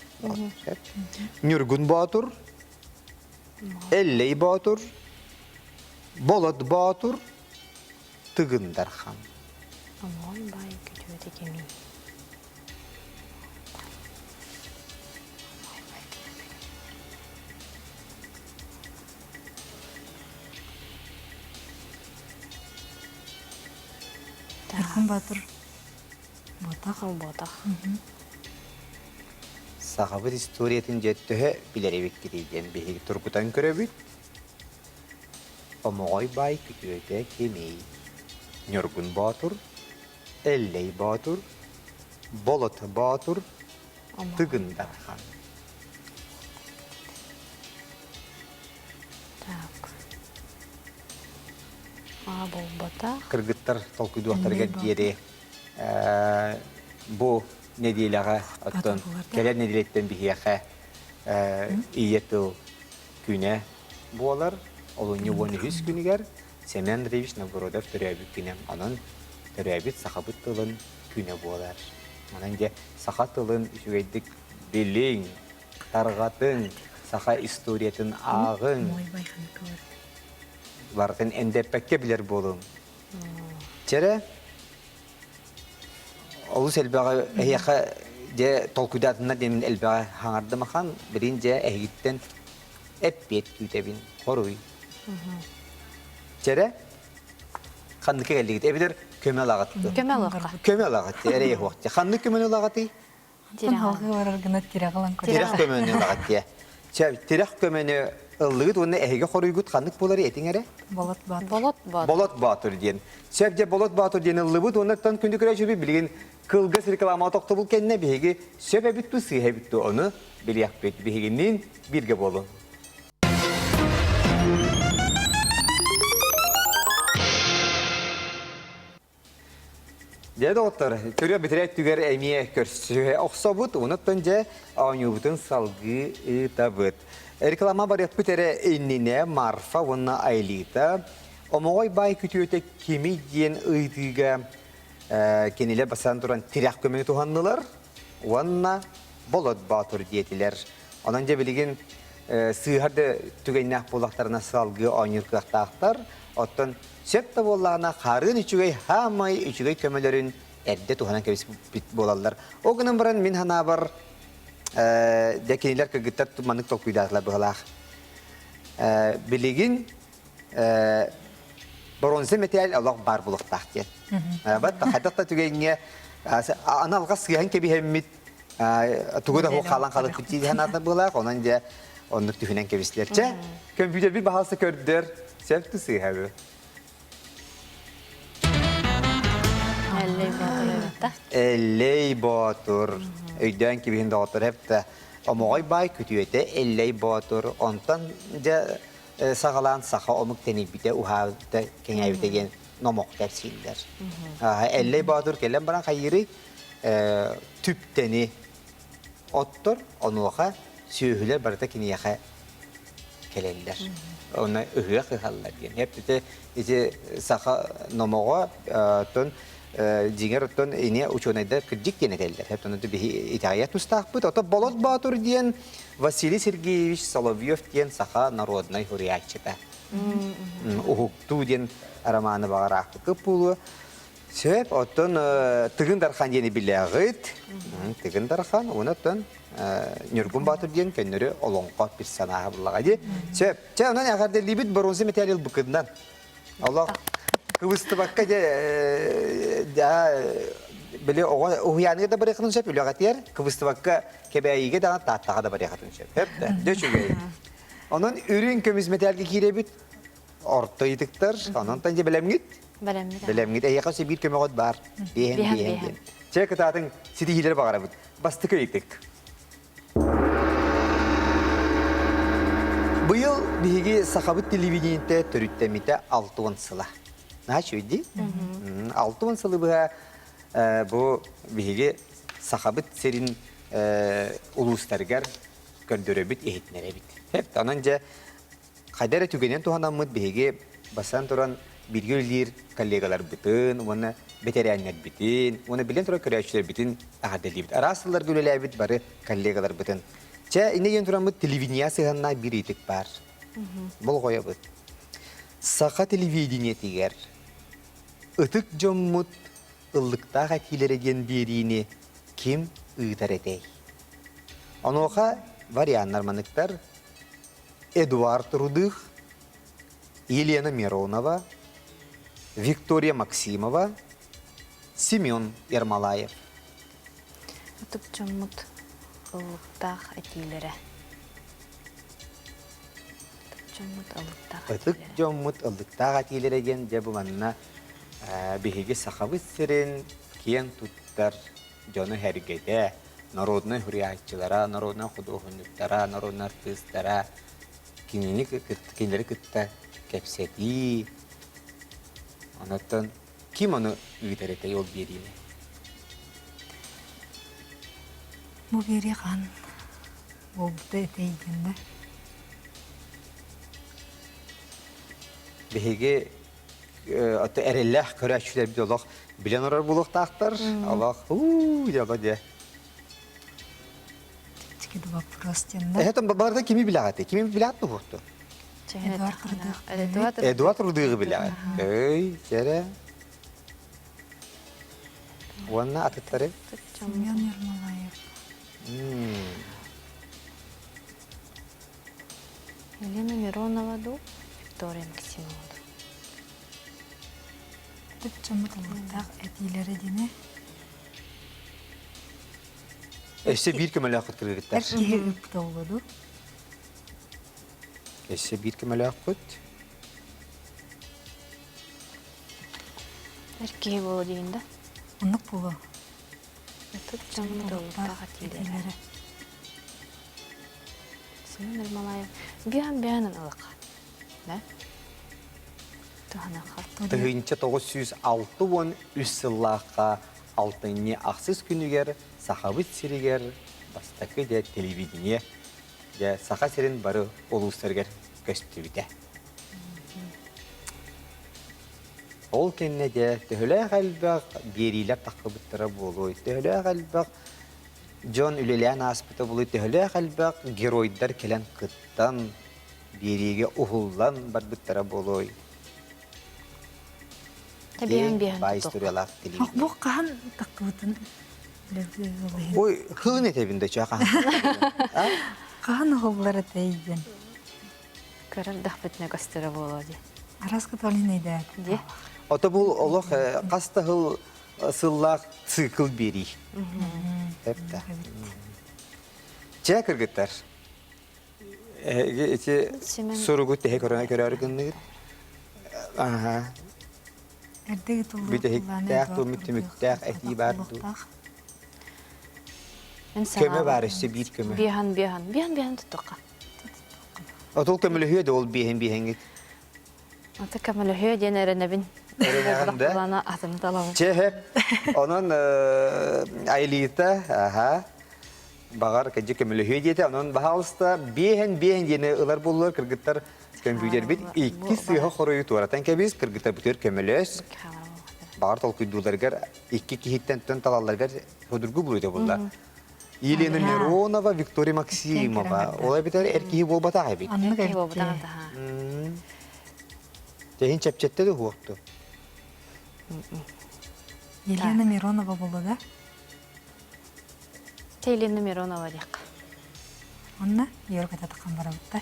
Ньургун Боотур, Эллэй Боотур, Болот Боотур, Тыгын Дархан. Омоҕой баай күтүөтэ кимий? Ньургун Боотур Ботах. Ботах. Сахабыт историятын дьэ төһө билэр эбиккитий диэн биһиги тургутан көрөбүт. Омоҕой баай күтүөтэ кимий? Ньургун Боотур, Эллэй Боотур, Болот Боотур, Тыгын Дархан. Так. А буолбатах. Кыргыттар толкуйдуохтарыгар диэри бу нэдиэлэҕэ оттон кэлэр нэдиэлэттэн биһиэхэ ийэ тыл күнэ буолар. Олунньу 13 күнүгэр Семен Андреевич Новгородов төрөөбүт күнэ. Онон төрөөбүт сахабыт тылын күнэ буолар. Онон дьэ саха тылын үчүгэйдик билиҥ, тарҕатыҥ, саха историятын ааҕыҥ. Барытын эндэппэккэ билэр буолуҥ. Чэрэ, олус элбэҕи эһиэхэ дьэ толкуйдаатыннар диэн элбэҕи хаҥардым ахан, билин дьэ эһигиттэн эппиэт күүтэбин, хоруй. Чэрэ, ханныка кэллигит? Эбэтэр. Көмө ылаҕыт дуо? Көмө ылыахха. Көмө ылаҕыт, эрэй уһуохча. Ханнык көмөнү ылаҕытый? Алгыы барар гына тирэх ылан Тирэх көмөнү ылаҕыт диэ. Чэ, тирэх көмөнү ыллыгыт уонна эһиги хоруйгут ханнык буолар этиҥ эрэ? Болот Боотур. Болот Боотур. Болот Боотур диэн. Сөп дьэ Болот Боотур диэн ыллыбыт уонна оттон күндү көрөөччүбүт билигин кылгас реклама тохтобул кэннэ биһиги сөп эбит дуу сыыһа эбит дуу ону билиэхпит. Биһигинниин бииргэ буолуҥ. Дьэ, доҕоттор, төрүөх бүтэрэ өттүгэр эмиэ көрсүһэ охсобут, онуттан дьэ оонньуубутун салгыы ыытабыт. Реклама барыахпыт эрэ иннинэ Марфа уонна Айлита Омоҕой баай күтүөтэ кимий диэн ыйытыыга кинилэр бастаан туран тирэх көмөнү туһаннылар уонна Болот Боотур диэтилэр. Онон дьэ билигин сыыһар да түгэннээх буоллахтарына салгыы оонньуур кыахтаахтар. Оттон сөп да буоллаҕына хаарыан үчүгэй хаамай үчүгэй көмөлөрүн эрдэ туһанан кэбиспит буолаллар. Ол гынан баран мин санаабар дьэ кинилэр кыргыттар маннык толкуйдаатылар быһалаах. Билигин боруонса мэтээл олох баар буолуохтаах диэн. Бат хайдах да түгэҥҥэ аны алҕас сыыһан кэбиһэммит тугу да хаалан халыппыт дии санаата быылаах, онон дьэ оннук түһүнэн кэбистилэр. Чэ, көмпүүтэрбит баһаалыста көрдөр, сөп да сыыһа бу. Эллэй Боотур эбит Эллэй Боотур. Өйдөөн кибиһин доҕоттор эптэ. Омоҕой баай күтүөтэ Эллэй Боотур. Онтон дьэ саҕалаан саха омук тэнийбитэ, уһаабыта, кэҥээбитэ диэн номох кэпсииллэр. Эллэй Боотур кэлэн баран хайыырый түптэни оттор, онуоха сүөһүлэр барыта киниэхэ кэлэллэр. Онно ыһыах ыһаллар диэн. Эппитэ ити саха номоҕо оттон дьиҥэр оттон ини учуонайдар кырдьык диэн этэллэр. Оттон биһи итэҕэйэ тустаахпыт. Ото Болот Боотур диэн Василий Сергеевич Соловьев диэн саха народнай суруйааччыта. Уһуктуу диэн романы баҕараахпыккыт буолуо. Сөп, оттон Тыгын Дархан диэни билэҕит. Тыгын Дархан, уонна оттон Ньургун Баатыр диэн көннөрү олоҥхо персонаһа буллаҕа дии. Сөп. Чэ, онон эҕэрдэлиибит боруонса мэтээл ылбыккытынан. Олох кыбыстыбакка дьэ били оҕо уһуйааныга да барыаххытын сөп, үлэҕитигэр кыбыстыбакка Кэбээйигэ даҕаны Тааттаҕа да барыаххытын сөп. Сөп да? Дьэ үчүгэй. Онон үрүҥ көмүс мэтээлгэ киирэбит. Орто ыйытыктар. Онон дьэ бэлэмҥит? Бэлэммит. Бэлэмҥит. Эһиэхэ өссө биир көмөҕүт баар. Биэһэн, биэһэн диэн. Чэ, кытаатыҥ, ситиһиилэри баҕарабыт. Бастакы ыйытык. Быйыл биһиги сахабыт телевидениетэ төрүттэммитэ 60 сыла. Наһаа үчүгэй дии? 60 сылы быһа бу биһиги сахабыт сирин улуустарыгар көрдөрөбүт, иһитинэрэбит. Онон дьэ Хайда эрэ түгэнин туһанаммыт биһиги бастаан туран бииргэ үлэлиир коллегаларбытын уонна бэтэрээннэрбитин уонна билэн турар көрөөччүлэрбитин эҕэрдэлиибит. Араас сылларга үлэлээбит бары коллегаларбытын. Чэ, инньэ диэн тураммыт телевидение сыһыаннаах биир ыйытык баар. Болҕойобут. Саха телевидениетигэр ытык дьоммут ыллыктаах этиилэрэ диэн биэриини ким ыытар этэй? Онуоха варианнар маныктар Эдуард Рудых, Елена Миронова, Виктория Максимова, Семен Ермолаев. Ытык дьоммут ыллыктаах этиилэрэ. Ытык дьоммут ыллыктаах Ытык дьоммут ыллыктаах этиилэрэ диэн дьэ бу манна биһиги Сахабыт сирин киэн туттар дьоно-сэргэтэ, народнай суруйааччылара, народнай худуоһунньуктара, народнай артыыстара кинини кинилэри кытта кэпсэтии. Онуттан ким ону ыытар этэй ол биэриини? Бу биэрии хаһан буолбута этэй диэн да? Биһиги ото эрэллээх көрөөччүлэрбит олох билэн олорор буолуохтаахтар. Олох уу дьэ дьэ. Чики вопрос диэн да. Это барыта кими билэҕит? Кими билэҕит туһуохту? Эдуард Рудых. Эдуард Рудыгы билэҕит. Өй, сэрэ. Уонна атыттары? Семен Ермолаев. Елена Миронова ду, Виктория Максимова ду. Ытык дьоммут ыллыктаах этиилэрэ диэни Өссө биир көмөлөөххүт кыргыттар. Эр киһи ыыппыта буолуо дуу? Өссө биир көмөлөөххүт. Эр киһи буолуо диигин да? Оннук буолуо. Ытык дьоммут ыллыктаах этиилэрэ. Семен Ермолаев биһан-биһанын ылыха. Да? Туһанаха. 1963 сыллаахха алтынньы ахсыс күнүгэр Сахабыт сиригэр бастакы дьэ телевидение дьэ Саха сирин бары улуустарыгар көстүбүтэ. Ол кэннэ дьэ төһөлөөх элбэх биэриилэр таххыбыттара буолуой, төһөлөөх элбэх дьон үлэлээн ааспыта буолуой, төһөлөөх элбэх геройдар кэлэн кыттан, биэриигэ уһуллан барбыттара буолуой. Тэбиэн Баай историялаах телевидение. Бу хаһан таххыбытын Ой, хылын этэбин да чаа хаһан. Хаһан уһуллар этэй диэн. Көрөр дахпытына көстөрө буолуо дии. Араас кыталын эйдээт. Дии. Ото бул олох хас да сыл сыллаах цикл биэрии. Эпта. Чэ кыргыттар. Эһиги ити суругу тэһэ көрөн көрөөр гынныгыт. Аха. Эрдэ Бүтэһиктээх туммут түмүктээх этии баар дуу? Көмө баар өссө биир көмө. Биһан биһан биһан биһан туттуохха. Отул көмөлөһүө да ол биэһин биэһиҥҥит. Ата көмөлөһүө диэн эрэнэбин. Эрэнэҕин да? Былаана атын талабын. Чэ, хэп. Онон Айлита, аха, баҕар кэдьи көмөлөһүө диэтэ. Онон баһаалыста биэһин биэһин диэни ылар буоллар кыргыттар компьютербит икки сыыһа хоруйу туоратан кэбис, кыргыттар бүтүөр көмөлөс. Баҕар толкуйдууларыгар икки киһиттэн төн талалларыгар судургу булуйда булла. Елена Миронова, Виктория Максимова. Ол эбэтэр эр киһи буолбатах эбит. Аннык Киһи буолбатах атаха. Тэһин чэпчэттэ да уһуохту. Елена Миронова буолла да? Елена Миронова диэххэ. Онна Юрка татахан барабытта.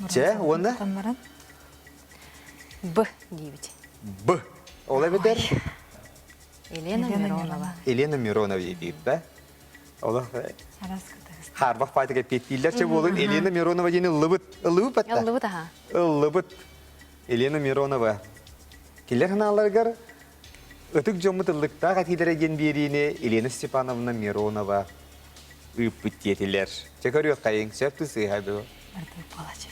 Чэ, уонна? баран. Б диибит. Б. Ол эбэтэр Елена Миронова. Елена Миронова диир да? Олох хаарбах паатыга эппиэттииллэр чэ буолун Елена Миронова диэн ыллыбыт. Ыллыбыт батта. Ыллыбыт аха. Ыллыбыт. Елена Миронова. Киллер ханааларыгар ытык дьоммут ыллыктаах этиилэрэ диэн биэриини Елена Степановна Миронова ыыппыт диэтилэр. Чэ көрүөххэйиҥ, сөп да сыыһа дуо? Ардык буолаччы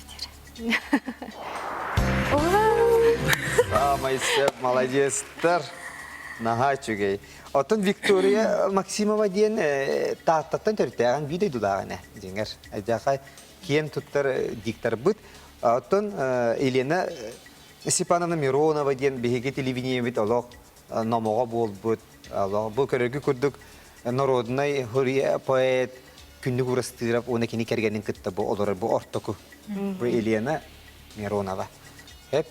диир. Саамай сөп, молодецтар. Наһаа үчүгэй. Оттон Виктория Максимова диэн Тааттаттан төрүттээҕин биир дойдулааҕа ини, дьиҥэр. Эдьаха киэн туттар дикторбыт. Оттон Елена Степановна Миронова диэн биһиги телевидениебит олох номоҕо буолбут. Бу көрөргү курдук народнай поэт Күннүк Урастыырап уонна кини кэргэнин кытта бу олорор бу ортоку. Бу Елена Миронова. Хэп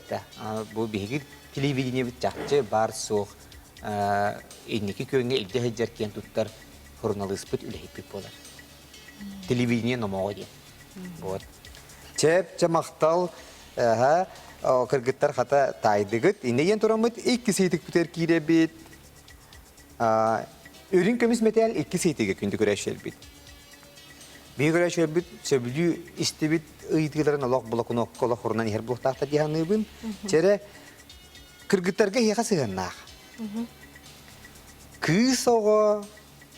бу биһиги телевидениебит чахчы баар суох инники күөҥҥэ илдьэ сылдьар киэн туттар суруналыыспыт үлэһиппит буолар. Телевидение номоҕо диэн. Вот. Чэп, чэ махтал. Аха, кыргыттар хата таайдыгыт. Инне диэн тураммыт икки сыйтыкпытыгар киирэбит. Үрүҥ көмүс мэтээл икки сыйтыга күндү көрөөччүлэрбит. Биһиги көрөөччүлэрбит сөбүлүү истибит ыйытыыларын олох блокнокка олох урунан иһэр буолуохтаахтар дии саныыбын. Чэрэ кыргыттарга эһиэхэ сыһыаннаах. Кыыс оҕо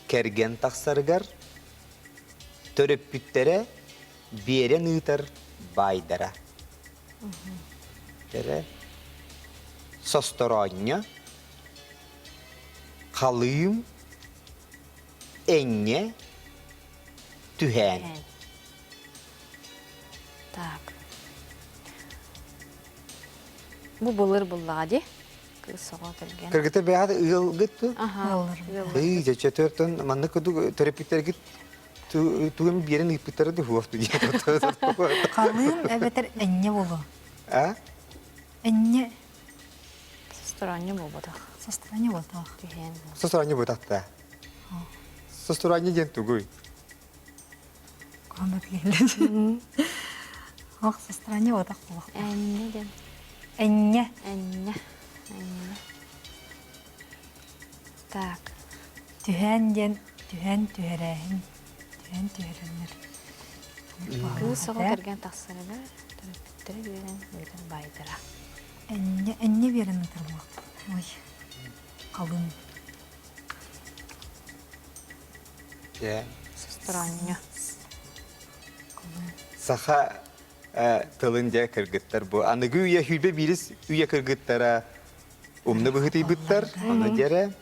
кэргэн тахсарыгар төрөппүттэрэ биэрэн ыытар баайдара. Тэрэ состороонньо, халыым, энньэ, түһээн. Так. Бу былыр буллаҕа дии. Кыыс оҕо кэргэн. Кыргыта бэйэҕит ыалгыт ту? Аха. Ый, дьэ төртөн маннык курдук төрөппүттэргит тугун биэрэн ыыппыттара да суох диэн. Халыым эбэтэр энньэ буолуо. А? Энньэ. Состороонньо буолбатах. Состороонньо буолбатах. Түһээн. Состороонньо буолбатах да. Состороонньо диэн тугуй? Куһаҕан киһилэр. Ох, состороонньо буолбатах буолуох. Энньэ диэн. Энньэ. Энньэ. Энньэ. Так. Түһээн диэн түһээн түһэрээһин. Түһээн түһэрэллэр. Кыыс оҕо кэргэн тахсарыгар төрөппүттэрэ биэрэн ыытар баайдара. Энньэ энньэ биэрэн ыытар буолуохтаах. Ой, халыҥ. Дьэ. Состороонньо. Саха тылын дьэ кыргыттар бу аныгы үйэ сүүрбэ биирис үйэ кыргыттара умна быһыытыйбыттар. Ону дьэрэ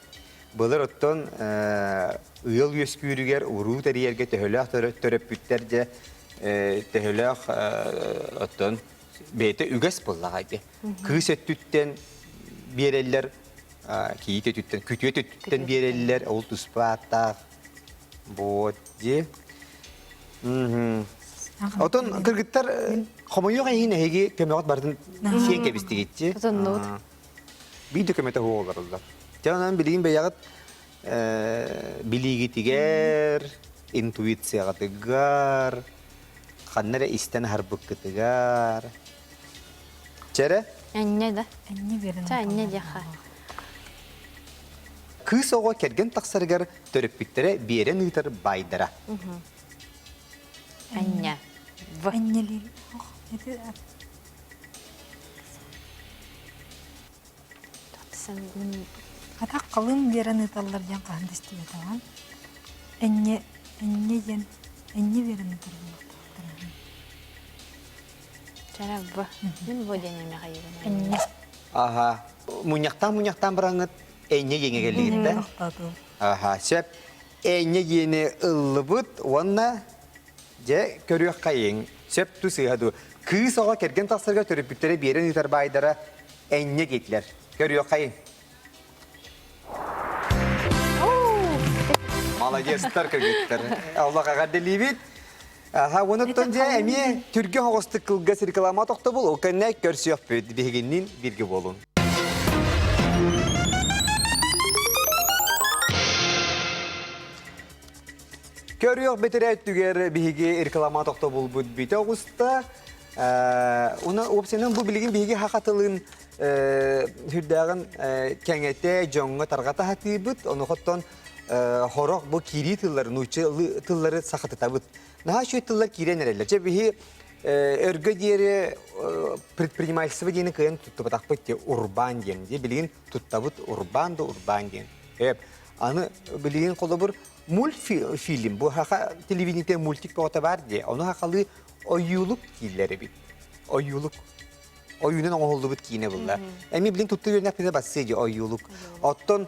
былыр оттон ыал үөскүүрүгэр уруу тэрийэргэ төһөлөөх төрөппүттэр дьэ төһөлөөх оттон бэйэтэ үгэс буоллаҕа ити. Кыыс өттүттэн биэрэллэр, кийиит өттүттэн, күтүөт өттүттэн биэрэллэр, ол туспа ааттаах. Вот дии. Отон кыргыттар хомойуох иһин эһиги көмөҕүт барытын сиэн кэбистигитчи. Отоннуут. Биир да көмөтө суох олороллор. Дьэ онон билигин бэйэҕит билиигитигэр, интуицияҕытыгар, ханна эрэ истэн аһарбыккытыгар. Чэрэ? Энньэ да. Энньэ биэрэн. Чэ, энньэ диэххэ. Кыыс оҕо кэргэн тахсарыгар төрөппүттэрэ биэрэн ыытар баайдара. Энньэ. В. Энньэлиир. Ох, ити Хата халыҥ биэрэн ыыталлар диэн хаһан да истибэтэҕим. Энньэ, энньэ диэн, энньэ биэрэн ыытар буолуохтаахтар. Чара В. Мин В диэн эмиэ хайыыбын. Энньэ. Аха. Мунньахтаан-мунньахтаан бараҥҥыт энньэ диэҥҥэ кэллигит да? Тохтоотум. Аха, сөп. Энньэ диэни ыллыбыт уонна Дьэ, көрүөххэйиҥ, сөп дуу сыыһа дуу. Кыыс оҕо кэргэн тахсарга төрөппүттэрэ биэрэн ыытар баайдара энньэ диэтилэр. Көрүөххэйиҥ. Молодецтар кыргыттар. Аллах эҕэрдэлиибит. Аха, онуттан дьэ эмиэ түргэн оҕустук кылгас реклама тохтобул, ол кэннэ көрсүөхпүт. Биһигинниин бииргэ буолун. Көрүөх бэтэрээ өттүгэр биһиги реклама тохтобулбут бүтэ оҕуста. Уна уопсайынан бу билигин биһиги саха тылын сүрдээҕин кэҥэтэ, дьоҥҥо тарҕата сатыыбыт. Онуоха хорох бу киирии тыллары, нуучча тыллары сахатытабыт. Наһаа үчүгэй тыллар киирэн эрэллэр. Чэ биһи өргө диэри предпринимательство диэни кыайан туттубатахпыт дии, урбаан диэн. Дии билигин туттабыт урбаан да урбаан диэн. Аны билигин холобур мультфильм бу хаха телевидениете мультик бөҕөтө баар дии. Ону хахалыы ойуулук дииллэр эбит. Ойуулук. Ойуунан оҥоһуллубут киинэ булла. Эми билин тутту үөрэнэхпитэ бассыа дии ойуулук. Оттон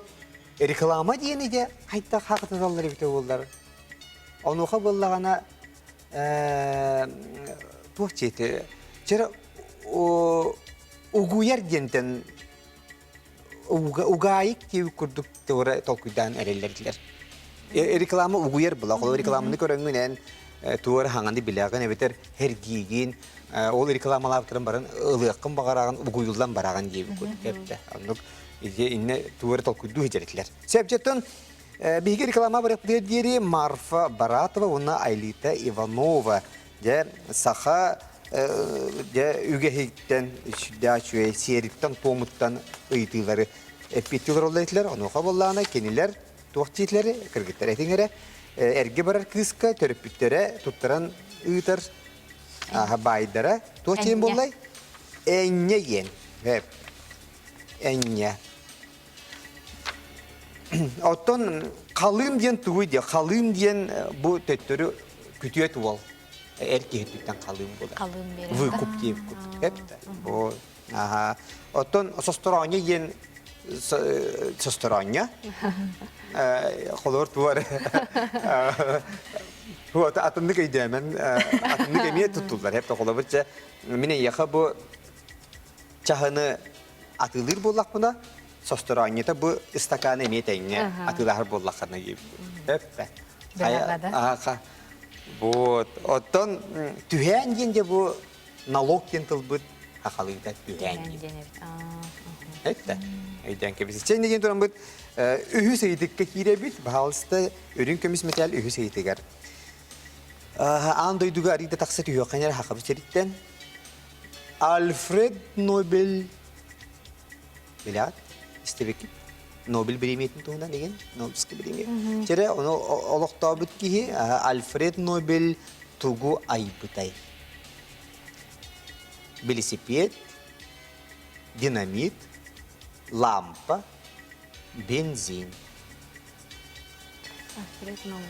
реклама диэни де хайдах хахытыталлар эбитэ буоллар. Онуоха буоллаҕына туох диэти чэр угуйар диэнтэн угаайык диэбит курдук туора толкуйдаан эрэллэрдилэр. Реклама угуйар була. Холобур рекламаны көрөҥҥүн эн туора хаҥаны билэҕин эбэтэр эргиигин ол рекламалаабыттарын баран ылыаххын баҕараҕын угуйуллан бараҕын диэбит курдук эбитэ. Оннук инне туора толкуйдуу сылдьар Сөпчөттөн биһиги реклама барыахпытыгар диэри Марфа Баратова уонна Айлита Иванова Дьэ, саха дьэ үгэһиттэн сүрдээх үчүгэй сиэриттэн-туомуттан ыйытыылары эппиэттии олороллор этилэр. Онуоха буоллаҕына кинилэр туох диэтилэр кыргыттар этиҥ эрэ эргэ барар кыыска төрөппүттэрэ туттаран ыытар баайдара туох диэн буоллай? Энньэ диэн. Энньэ. Оттон халыым диэн тугуй диэ? Халыым диэн бу төттөрү күтүөт уол эр киһититтэн халыым буолар. Халыым биэрэр. Выкуп диэбит курдук. Эптэ. Бу аха. Оттон состороонньо диэн состороонньо. Холор туар. Вот атыннык өйдөөмөн атыннык эмиэ туттуллар. Эптэ холобур чэ мин эйиэхэ бу чаһыны атыылыыр буоллахпына, состороонньута бу ыстакааны эмиэ тэҥҥэ атыылаһар буоллаххына диэбит. Өппө. Аха. Вот. Оттон түһээн диэн дьэ бу налог диэн тылбыт хахалыыта түһээн диэн. Этте. Өйдөөн кэбис. Чэ диэн тураммыт үһүс ыйытыкка киирэбит. Баһаалыста үрүҥ көмүс мэтээл үһүс ыйытыгар. Аан дойдуга арыйда тахса түһүөххэ эрэ хахабыт сириттэн Альфред Нобель билэҕит? Истибиккит? Нобель бириэмийэтин туһунан игин Нобельскай бириэмийэ. Чэрэ ону олохтообут киһи Альфред Нобель тугу айбытай? Велосипед, динамит, лампа, бензин. Альфред Нобель.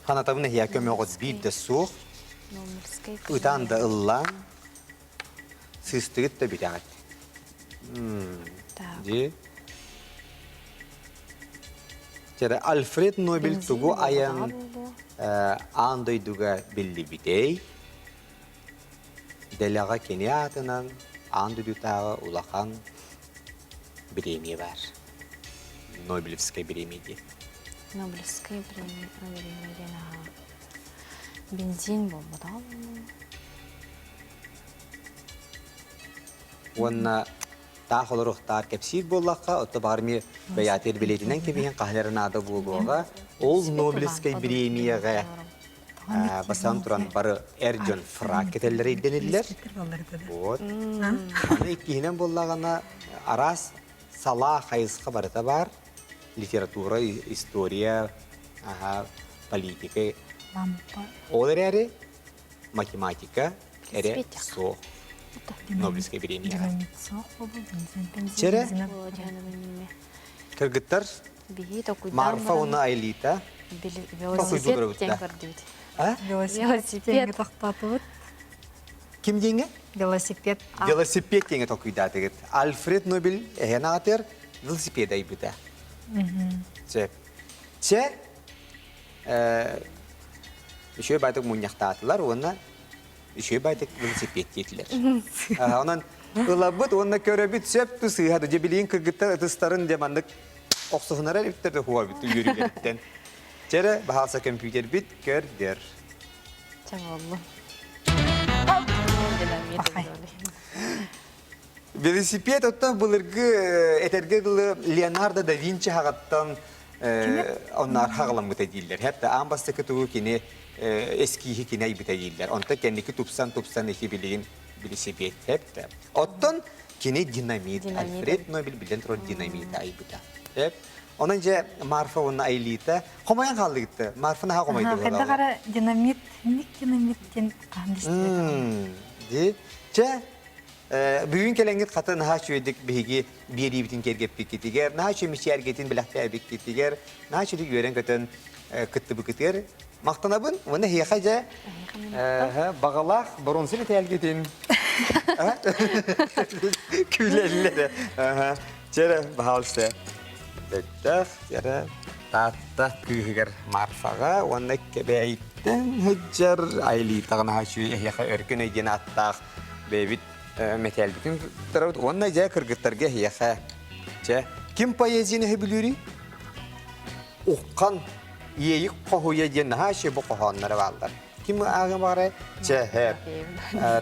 Ханатабын эһиэхэ көмөҕүт биир да суох. Ытаан да ыллаан, сыыстыгыт да бүтэҕит. Дии. Чэрэ Альфред Нобель тугу айан аан дойдуга биллибитэй? Дэлэҕэ кини аатынан аан дойдутааҕы улахан бириэмийэ баар. Нобелевскай бириэмийэ диэн. Нобелевскай бириэмийэ диэн аһаа бензин буолбатаҕа Уонна таах олоруохтаар кэпсиир буоллахха, отто баҕар эмиэ бэйээтигэр билиэтинэн кэбиһэн хаһан эрэ наада буолуоҕа. Ол Нобелевскай бириэмийэҕэ Бастаан туран бары эр дьон фрак кэтэллэрэ ирдэниллэр. Вот. Аны иккиһинэн буоллаҕына араас салаа хайысха барыта баар. Литература, история, аха, политика. Ол эрээри математика эрэ суох. Нобелевскай бириэмийэҕэ. Чэрэ кыргыттар Марфа уонна Айлита Велосипед диэн көрдүбүт. Велосипед тохтоотубут. Ким диэҥҥэ? Велосипед. Велосипед диэҥҥэ толкуйдаатыгыт. Альфред Нобель эһэн аатыгар велосипед айбыта. Сөп. Чэ, үчүгэй баайтык мунньахтаатылар уонна үчүгэй баайтык велосипед диэтилэр. Онон ылабыт уонна көрөбүт сөп ту сыыһа дьэ билигин кыргыттар ытыстарын дьэ маннык охсуһунара эбиттэр да хуабыт үөрүүлэриттэн. Чэрэ баһаалса компьютербит көрдөр. Чэ буоллун. Велосипед оттон былыргы этэргэ дылы Леонардо да Винчи хаҕаттан оннаар хаҕаламмыта дииллэр. Хэтта аан бастакы тугу кини эскииһи кини айбыта дииллэр. Онтон кэнники тупсан-тупсан ити билигин велосипед хэтта. Оттон кини динамит, Альфред Нобель билэн турар динамиты айбыта. Эп. Онон дьэ Марфа уонна Айлита хомойон хааллыгытта. Марфа наһаа хомойду. Хайдах ара динамит, ник динамит диэн хаһан истибэтим. Ди. Чэ, Бүгүн кэлэҥҥит хата наһаа үчүгэйдик биһиги биэриибитин киэргэппиккитигэр, наһаа үчүгэй мичээргитин бэлэхтээбиккитигэр, наһаа үчүгэйдик үөрэн-көтөн кыттыбыккытыгар махтанабын. Уонна эһиэхэ дьэ баҕалаах боруонса мэтээлгитин күлэллэр. Чэрэ, баһаалыста. Бэттэх, чэрэ, Таатта кыыһыгар Марфаҕа уонна Кэбээйиттэн сылдьар Айлитаҕа наһаа үчүгэй эһиэхэ Өркөн өй диэн ааттаах бэйэбит мэтээлбитин туттарабыт уонна дьэ кыргыттарга эһиэхэ чэ ким поэзияны сөбүлүүрүй уххан иэйик хоһуйа диэн наһаа үчүгэй бу хоһоонноро бааллар ким ааҕыан баҕарай чэ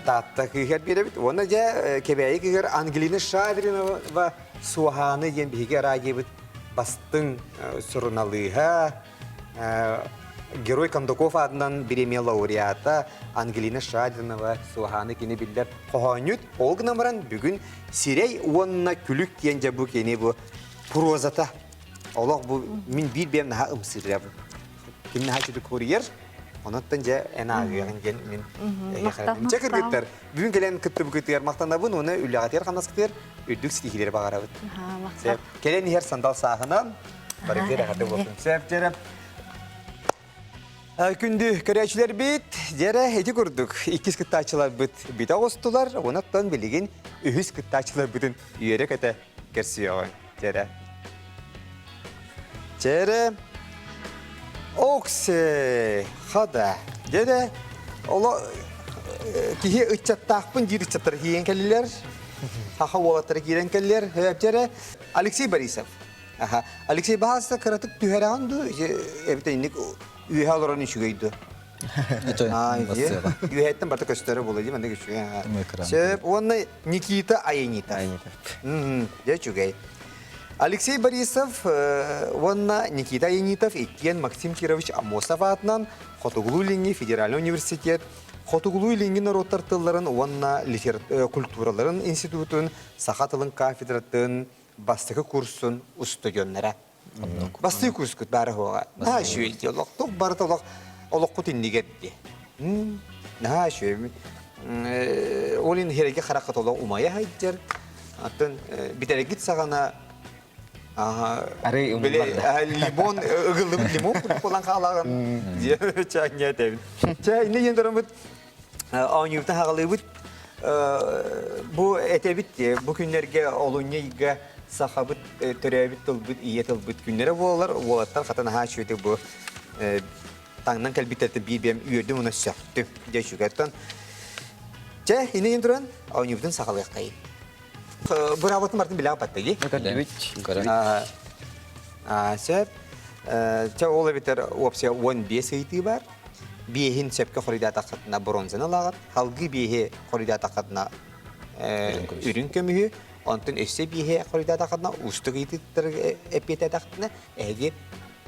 таатта кыыһыгар биэрэбит уонна дьэ кэбээйи кыыһыгар Ангелина Шадринова Суоһааны диэн биһиги радиобыт бастыҥ суруналыыһа Герой Кондаков аатынан бириэмийэ лауреата Ангелина Шадинова Суоһааны кини биллэр хоһоонньут. Ол гынан баран бүгүн сирэй уонна күлүк диэн дьэ бу кини бу прозата. Олох бу мин биир бэйэм наһаа ымсыырабын. Ким наһаа үчүгэй курьер, онуттан дьэ эн ааҕыаҕын диэн мин эһиэхэ Чэ кыргыттар, бүгүн кэлэн кыттыбыкытыгар махтанабын уонна үлэҕитигэр хамнаскытыгар үрдүк ситиһиилэри баҕарабыт. Кэлэн иһэр сандал сааһынан барыгы эҕэрдэ буолсун. Сөп дьэрэ. Күндү көрөөччүлэрбит, дьэрэ ити курдук иккис кыттааччыларбыт бүтэ оҕустулар, онон билигин үһүс кыттааччыларбытын үөрэ-көтө көрсүөҕүҥ. Дьэрэ. Дьэрэ. Оксе, хада. Дьэрэ, оло киһи ыччаттаахпын диир ыччаттар киирэн кэллилэр. Саха уолаттара киирэн кэллилэр. Дьэрэ, Алексей Борисов. Аха. Алексей баһаалыста кыратык түһэрэҕин дуу, эбэтэр инник үөһэ олорон үчүгэй дуу? Үөһэттэн барыта көстөрө буолуо дии, маннык үчүгэй. Сөп. Уонна Никита Айанитов. Айанитов. Дьэ үчүгэй. Алексей Борисов уонна Никита Айанитов иккиэн Максим Кирович Аммосов аатынан Хотугулуу-Илиҥҥи федеральнай университет. Хотугулуу-Илиҥҥи норуоттар тылларын уонна культураларын институтун саха тылын кафедратын бастакы курсун устудьуоннара. Бастакы курскут баара суоҕа. Наһаа үчүгэй дии олохтук барыта олох олоххут иннигэр дии. Наһаа үчүгэй. Ол иһин иһэргэ хараххыт олох умайа сылдьар. Атын бүтэргит саҕана Арый умнулар да. Лимон ыгыллыбыт лимон курдук буолан хаалаҕын. Чэ, этэбин. Чэ, инне диэн тураммыт оонньууртан хаҕалыыбыт. Бу этэбит бу күннэргэ олунньу ыйга сахабыт төрөөбүт тылбыт, ийэ тылбыт күннэрэ буолар. Уолаттар хата наһаа үчүгэйдик бу таҥнан кэлбиттэртэн биир бэйэм үөрдүм уонна сөхтүм. Дьэ үчүгэй. Оттон чэ, инне диэн туран оонньуубутун саҕалыаххайын. Быраабатын бартын билэҕэ баттыгы. Көрдүбүт. Сөп. Чэ, ол эбэтэр уопсайа 15 ыйытыы бар. Биэһин сөпкө хоруйдаатаххытына бронзаны ылаҕыт. Халгыы биэһи хоруйдаатаххытына үрүҥ көмүһү, онтон өссө биэһи хоруйдаатаххытына уустук ыйытыктары эппиэтээтэххитинэ эһиги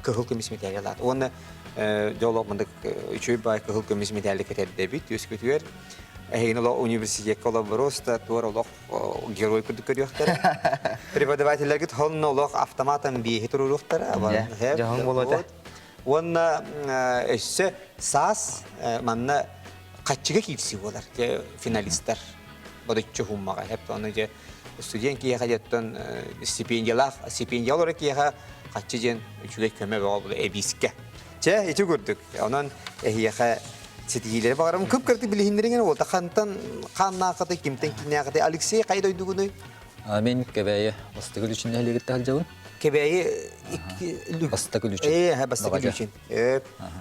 кыһыл көмүс мэтээли ылаат. Уонна дьоллоох мындык үчүгэй баай кыһыл көмүс мэтээли кэтэрдэбит үөскүтүгэр. Эһигини олох университекка олорборус да туор олох герой курдук көрүөхтэрэ. Преподавателлэргит хонно олох автоматом биэһи туруоруохтара. Дьоһун буолуота. Уонна өссө саас манна хаччыга киирсии буолар финалистар бодоччу хуммаҕа хэп ону дьэ студент киһиэхэ дьэттон стипендиялаах стипендия олоро киһиэхэ хаччы диэн үчүгэй көмө бөҕө була эбиискэ чэ ити курдук онон эһиэхэ ситиһиилэри баҕарабын кып-кырдык билиһиннэриҥ эрэ буолта хантан хааннааххытай кимтэн кииннээххитэй Алексей хайа дойдугунуй Мин Кэбээйи Бастакы Лүчүн нэһилиэгиттэн сылдьабын. Кэбээйи икки Бастакы Лүчүн. Ээ, Бастакы Лүчүн.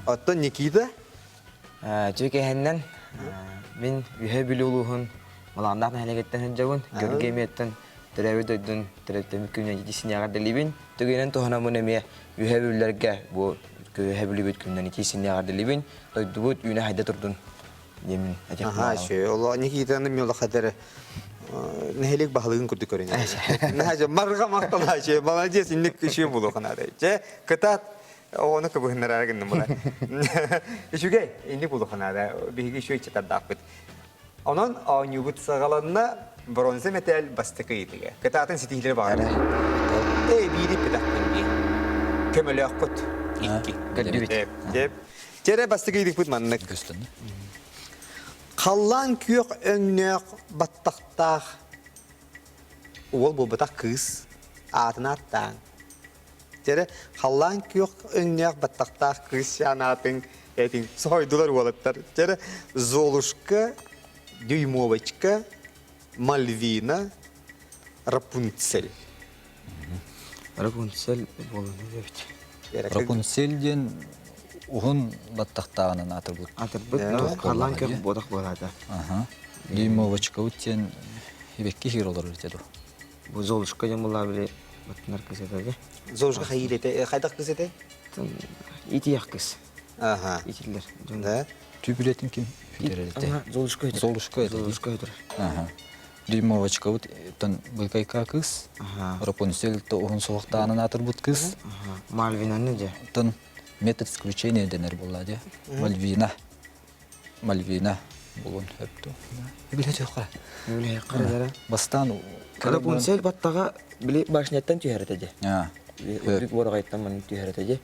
Оттон Никита Чүкэһэннэн мин Үһэ Бүлүү улууһун Малааннаах нэһилиэгиттэн сылдьабын. Георгий эмиэттэн төрөөбүт дойдун төрөттөммүт күнүнэн итии синньэҕэр дэлибин. Түгэнин туһанаммын эмиэ Үһэ Бүлүүлэргэ бу Үһэ Бүлүүбүт күнүнэн итии синньэҕэр дэлибин. Дойдубут үүнэ хайда турдун диэмин этиэх Аһаа, үчүгэй. Оло Никитаны мен олохадары нэһилиэк баһылыгын курдук көрүнэр. Наһаа марга махталаа үчүгэй. Молодец, инник үчүгэй буолуоханаада. Чэ, кытаат оҕону кыбыһыннарара гынным була. Үчүгэй, инник буолуоханаада. Биһиги үчүгэй чытардаахпыт. Онон оонньуубут саҕаланна бронза мэтээл бастакы ыйытыга. Кытаатын ситиһиилэри баҕарабын. Эй, биири питахпын дии. Көмөлөөххүт. Икки. Көрдүбүт. Деп. Чэрэ бастакы ыйытыкпыт маннык. Халлаан күөх өҥнөөх баттахтаах уол буолбатах кыыс аатын ааттааҥ. Дьэрэ, халлаан күөх өҥнөөх баттахтаах кыысчаан аатын этиҥ. Соһуйдулар уолаттар. Дьэрэ, Золушка, Дюймовочка, Мальвина, Рапунцель. Рапунцель буолан эбит. Рапунцель диэн уһун баттахтааҕынан аатырбыт. Аатырбыт, халлаан күөх буотах буолаата. Дюймовочка диэн ибекки хир олорор этэ дуо? Бу Золушка диэн буоллаа били баттынар кыз этэ дии. Золушка хайыыр этэ? Хайдах кыз этэ? Итиэх кыз. Аха. Итиллер. Да. Түбүлэтин ким бүтэрэр этэ? Золушка өтөр. Золушка этэ. Золушка өтөр. Аха. Дюймовочка тон быйкайка кыз. Рапунцель то уһун суохтаанын аатырбыт кыз. Мальвинаны дьэ. Тон метод исключения дэнэр буолла дьэ. Мальвина. Мальвина булун өптө. Биле төхө. Биле хара. Бастан Рапунцель баттаҕа били башняттан түһэр этэ дьэ. Үрдүк буораҕайтан маннык түһэр этэ дьэ.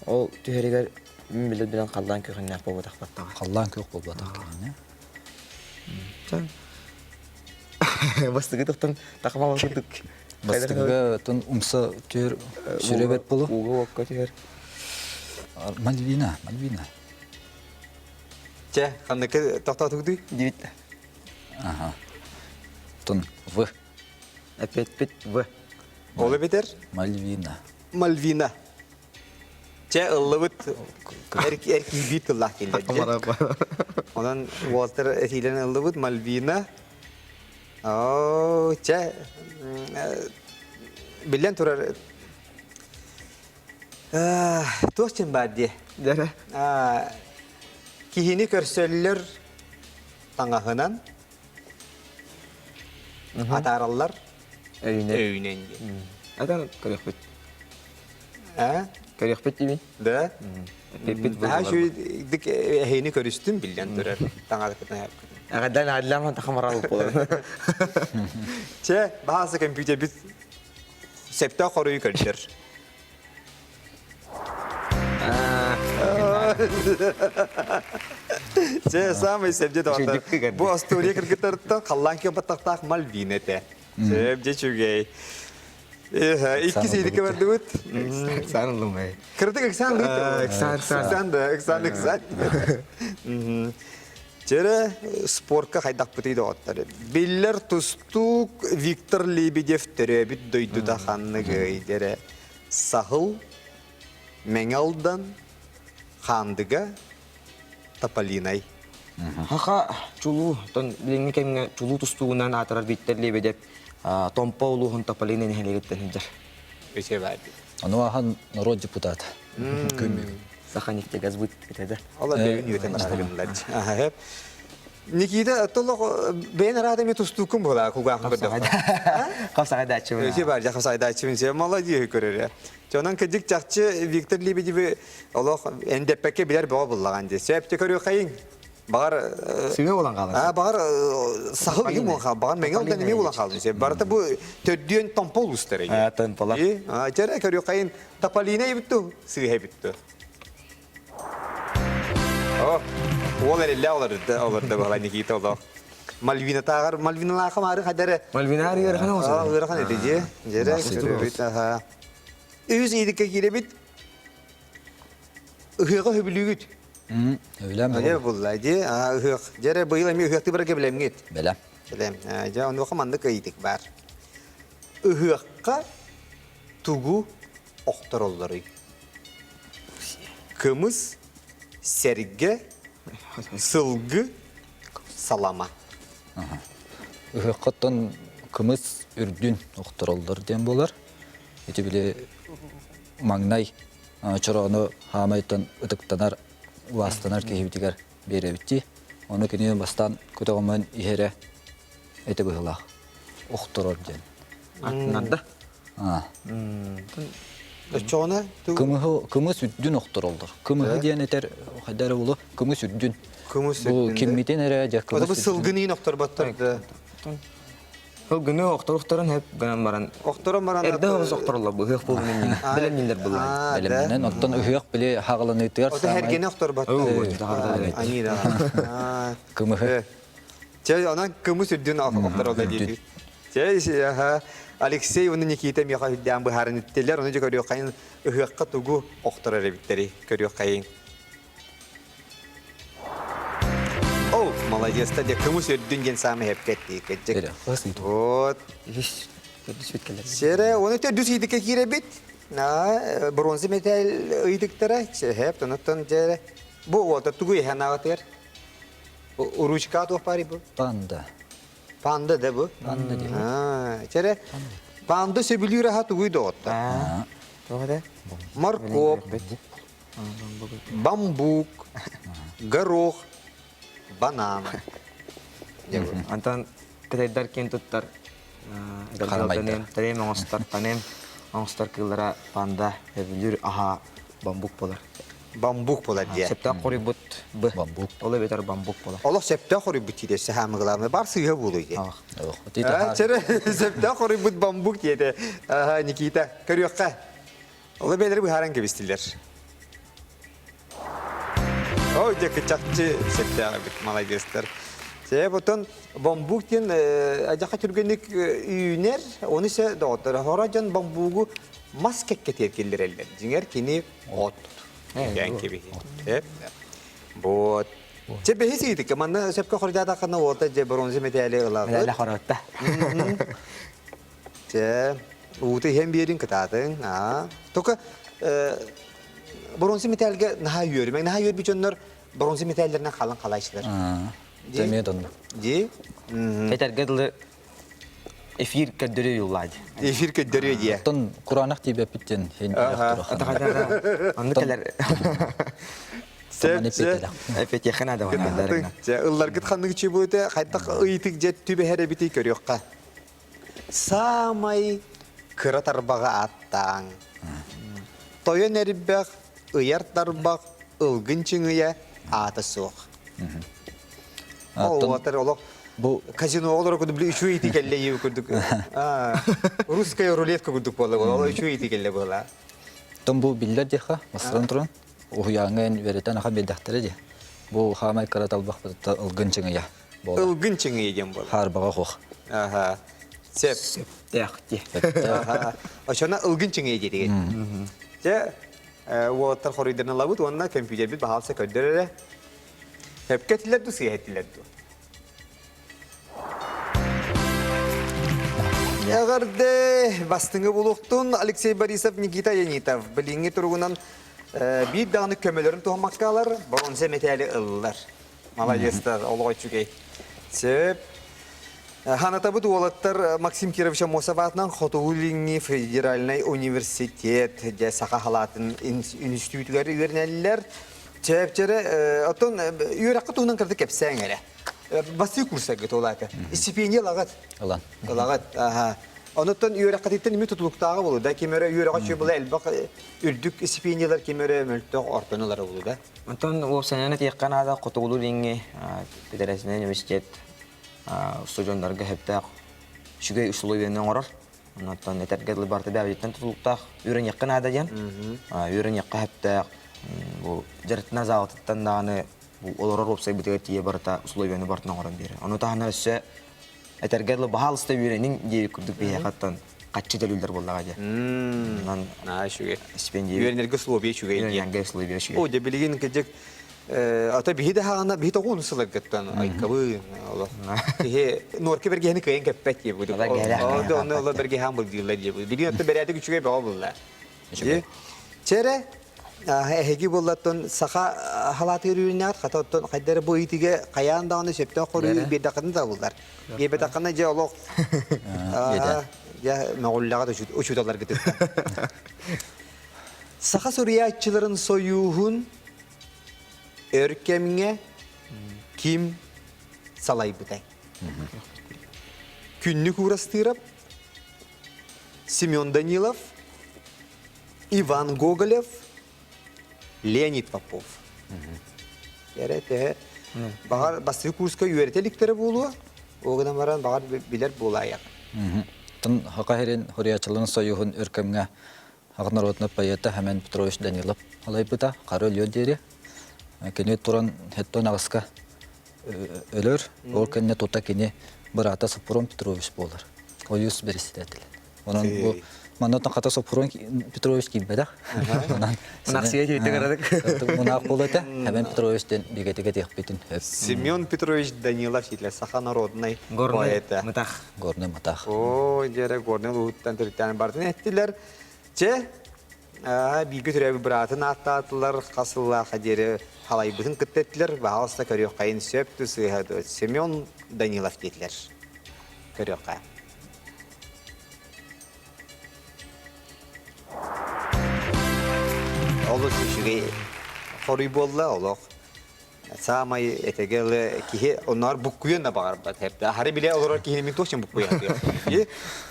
Ол түһэригэр мин билэр билэн халлаан күөхүннээх буолбатах баттаҕа. Халлаан күөх буолбатах киһини. Бастыгы тохтон тахмал курдук. Бастыгыга тон умса түһэр сүрэ бэт болу. Ууга уокка түһэр. Мальвина, Мальвина. Чэ, ханнык тохтоотугдуй? Дивит. Ага. Тон В. Эппетпит В. Ол эбитер? Мальвина. Мальвина. Чэ, ыллыбыт эр киһи тыллаах киллэр. Онон уолтар этиилэн ыллыбыт Мальвина. Оо, чэ, биллэн турар туох диэн баар дии. Киһини көрсөллөр таҥаһынан атаараллар Өйүнэн. Өйүнэн диэн. Атаар көрүөхпүт. Э? Көрүөхпүт диибин. Да? Эппит Наһаа үчүгэйдик эһиини көрүстүм биллэн турар. Таҥарыкытын айапкытын. Агадан адлам тахамарал буолар. Чэ, баһааса компьютербит сөптөөх хоруйу көрдөр. Чэ, самый сөпте доҕоттор. Бу остуоруйа кыргыттарыттан халлаан күөн баттахтаах Мальвина этэ. Сөп, дьэ үчүгэй. Иккис ыйытыкка бардыбыт. Ыксаан ыллым эй. Кыратык ыксаан ыллым. Ыксаан, ыксаан да, ыксаан, ыксаан. Чэрэ спортка хайдахпытый доҕоттор. Биллэр тустуук Виктор Лебедев төрөөбүт дойдута ханныгый дэрэ. Саһыл, Мэҥэ Алдан, Хаандыга, Тополинай. Хаха чулуу, тон билиҥҥи кэмҥэ чулуу тустуугунан аатырар Виктор Лебедев Томпо улууһун Тополинай нэһилиэгиттэн сылдьар. Үчүгэй баар. Ону ахан норуот депутата. Күн бүгүн. Саха нефтегазбыт этэ Ол бэйин үөтэн барар Никита, толох бэйэн араата эми тустууккун буолаа кугаахын көрдөххө. Хапсаҕайдааччыбын. Өсө бар, хапсаҕайдааччыбын сэ молодец көрөрө. Онон кырдьык чахчы Виктор Лебедеви олох эндэппэккэ билэр бөҕө буллаҕан дии. Сөп көрүөххэйиҥ. Баҕар Сыҥа буолан хаалар. Аа баҕар сахыл иһин буолан хаал, баҕар мэҥэ алдан эмиэ буолан хаалын. Барыта бу төрдүөн томпо улуустара. Аа томполар. Аа чэрэ көрүөххэйин Тополина эбит ту, сыыһа эбит ту. О, уол эриллэ олорду, олорду буола Никита олох. Мальвина тааҕар, Мальвиналаахым аары хадары. Мальвина аары ыарахан оҕосо. Ыарахан эти дьэ. Дьэрэ, көрөбүт, аха. Үс иидикке киирэбит. Ыһыаҕа хөбүлүүгүт. Өбүлэм. Дьэ булла дьэ, ыһыах. Дьэрэ быйыл эмиэ ыһыахты барарга билэмҥит. Бэлэм. Билэм. Дьэ, онуоха маннык ыйытык баар. Ыһыахха тугу охтороллоруй? Кымыс, сэргэ, сылгы, салама. Ыһыаххаттан кымыс үрдүн охтороллор диэн буолар. Ити били маҥнай чороону хаамайтан ытыктанар, убаастанар киһибитигэр биэрэбит дии. Ону кини бастаан көтөҕөмөн иһэрэ этэ быһыылаах. Охторор диэн. Аттынарда. Оччоҕуна Кымыһы кымыс үрдүн охтороллор. Кымыһы диэн этэр хайда эрэ булу кымыс үрдүн. Кымыс Бу үрдүн. киммитин эрэ дьэ Ота бу кымыс сылгыны иин охторботтор да. Сылгыны охторухтарын хөп гынан баран. Охторон баран. Эрдэ оҕус охтороллор бу ыһыах буолун иннинэ. Бэлэмниллэр буллар. Бэлэмнэнэн оттон ыһыах били хаҕаланыытыгар Ота эргини охторботтор. Ани да. Кымыһы. Чэ, онон кымыс үрдүн охтороллор диир. Чэ, Алексей уонна Никита миэхэ үрдээн быһааран иттилэр, ону дьэ көрүөххэйин ыһыахха тугу охторор эбиттэри көрүөххэйин. О, молодец-та, дьэ кымыс үрдүн диэн саамай эпкэ эттии Вот. Сэрэ, оны төрдүс ыйдыкка киирэбит. Бронза металл ыйдыктара, чэһэп, тонуттан дьэ бу уота тугу иһэн аҕатыгар? Ручка туох баар бу? Панда. Панда да бу? Панда диэн. Чэрэ, панда сөбүлүүр аһа тугуй доҕоттор? Моркуоп, бамбук, горох, банан. Антон кытайдар киэн туттар Тарэм оҥостор, танем оҥостор кыыллара панда, сөбүлүүр аһа бамбук болар. Бамбук болар диye. Сөптөөх хоруйбут б. Бамбук. Ол эбэтэр бамбук болар. Олох сөптөөх хоруйбут диде саамыгылааны бар сыыһа буолуй диye. Чэрэ сөптөөх хоруйбут бамбук диэтэ. Никита, көрүөххэ. Олы бээлери быһааран кэбистилэр. Ой, дьэ кыччакчы сөптөөх эбит, маладьыастар. Сэ, потон бамбук диэн адьаха түргэнник үүнэр, оны се доҕоттор. Хоро дьон бамбугу мас кэккэтиэр киллэрэллэр. Дьиҥэр кини от. Диэн кэбиһи. Вот. Чэ бэһис ыйытыкка манна сөпкө хоруйдаатаххына уолта дьэ бронза мэтээли ылаҕыт. Мэтээли хоротта. Чэ, уута иһэн биэрин кытаатыҥ. Аа. Только бронза мэтээлгэ наһаа үөрүмэҥ. Наһаа үөрбүт дьоннор бронза мэтээллэринэн халан халааччылар. Дьэ донно. Ди. Этэргэ дылы эфир көрдөрүү юллаады. Эфир көрдөрүү дии. Оттон кураанах тиийбэппит диэн хин Онну кэлэр. Сөп, сөп. Эпетиэхэ наада Чэ, ылларгыт ханнык чуй хайдах ыйытык дьэ түбэһэр эбитий көрүөххэ. Саамай кыра тарбаҕы ааттааҥ. Тойон эрбэх, ыйар тарбах, Ылгын чыҥыйа аата суох. Ол уотар олох бу казино олоро курдук били үчүгэй ити кэллэ иу курдук русская рулетка курдук буолла ол үчүгэй ити кэллэ буола. Тон бу биллэр диэхэ бастатан туран уһуйааҥҥа эн үөрэтэн аха биэрдэхтэрэ дии. Бу хаамай кыра талбахпытыттан ылгын чыҥыйа буолар. Ылгын чыҥыйа диэн буолар. Хаарбаҕа хуох. Аха. Сеп. Сөптөөх дии. Аха. Очона ылгын чыҥыйа диэтигит. Дьэ уолаттар хоруйдарын ылабыт уонна көмпүүтэрбит баһаалса көрдөр эрэ. Сөпкө этилэр дуу, сыыһа этилэр дуу? Эҕэрдэ! Бастыҥы булуохтун Алексей Борисов, Никита Янитов билиҥҥи туругунан биир даҕаны көмөлөрүн туһаммаккалар боруонса мэтээли ыллылар. Маладьыастар, олоҕо үчүгэй. Сөп. Ханатабыт уолаттар Максим Кирович Аммосов аатынан Хотугу Илиҥҥи федеральнай университет дьэ саха халаатын үнүстүүтүгэр үөрэнэллэр. Чэпчэрэ, оттон үөрэххэ туһунан кырдык кэпсээҥ эрэ. Бастыы курсарга туолаата. Стипендия ылаҕыт. Ылан. Ылаҕыт. Аха. Онуттан үөрэххититтэн ими тутулуктааҕа болу да ким эрэ үөрэҕэ үчүгэй була элбэх үрдүк стипендиялар ким эрэ мөлтөх ортону ылара болу да. Онтон уопсайынан этиэххэ наада Хотугулуу-Илиҥҥи федеральнай университет устудьуоннарга сөптөөх үчүгэй усулуобуйаны оҥорор. Онтон этэргэ дылы барыта бэйэбититтэн тутулуктаах үөрэниэххэ наада диэн. Үөрэниэххэ сөптөөх бу дьарыктана заалатыттан даҕаны бу олорор уопсайбытыгар тиийэ барыта условияны барытын оҥорон биэрэр. Ону таһынан өссө этэргэ дылы баһаалыста үөрэниҥ диэбит курдук биһиэхэ оттон хаччы төлүүллэр буоллаҕа дии. Онон Аа, үчүгэй. стипендия Үөрэнэргэ условия үчүгэй диэн. үөрэнэргэ условия үчүгэй. О, дьэ билигин кыдьык ата биһи да хаана биһи тоҕуон сыларгыттан айкабы олох киһи нуорка бэргэһини кыайан кэппэт диye буду. О, онно ола бэргэһэн былдыыллар диye буду. Билигин отто бэрээдик үчүгэй бөҕө булла. Чэрэ эһиги буоллаттан саха халаатыгар үүннэҕит хата оттон хайдары бу ыйытыга хайаан даҕаны сөптөөх хоруйу биэрдэххитин табыллар. Биэрбэтэххинэ дьэ олох дьэ мөҕүллэҕит учууталларгытыттан. Саха суруйааччыларын сойууһун өр кэмҥэ ким салайбытай? Күннүк Уурастыырап, Семен Данилов, Иван Гоголев, Леонид Попов. Эрэ төһө баҕар бастакы курска үөрэтэ иликтэрэ буолуо, ол гынан баран баҕар билэр буолаайах. Тын Хака сирин Хуруйааччыларын союһун өр кэмҥэ Аҕа народнай поэта Хэмэн Петрович Данилов алайбыта хара өлүөр диэри. Кини туран хэттон аҕыска өлөр, ол кэннэ тута кини быраата Сопрун Петрович буолар. Ойуус председатель. Онон бу манна хата Сопрун Петрович киирбэтэх. Онон Мунахсыйа тиийдик арадык. Мунаах буолла этэ. Хэмэн Петрович диэн бигэтик этиэхпитин сөп. Семен Петрович Данилов итле саха народнай поэта. Мытах. Горный Мытах. О, дьэрэ Горный улууһуттан төрүттээн бартын эттилэр. Чэ, бииргэ төрөөбүт быраатын ааттаатылар, хас сыллаахха диэри халайбытын кытта эттилэр, баһаалыста көрүөххэйин сөп сыыһа Семен Данилов диэтилэр. Көрүөххэ. Олус үчүгэй хоруй буолла олох. Саамай этэгэл киһи онноор буккуйан да баҕарбат. Хары биле олорор киһини мин туох буккуйан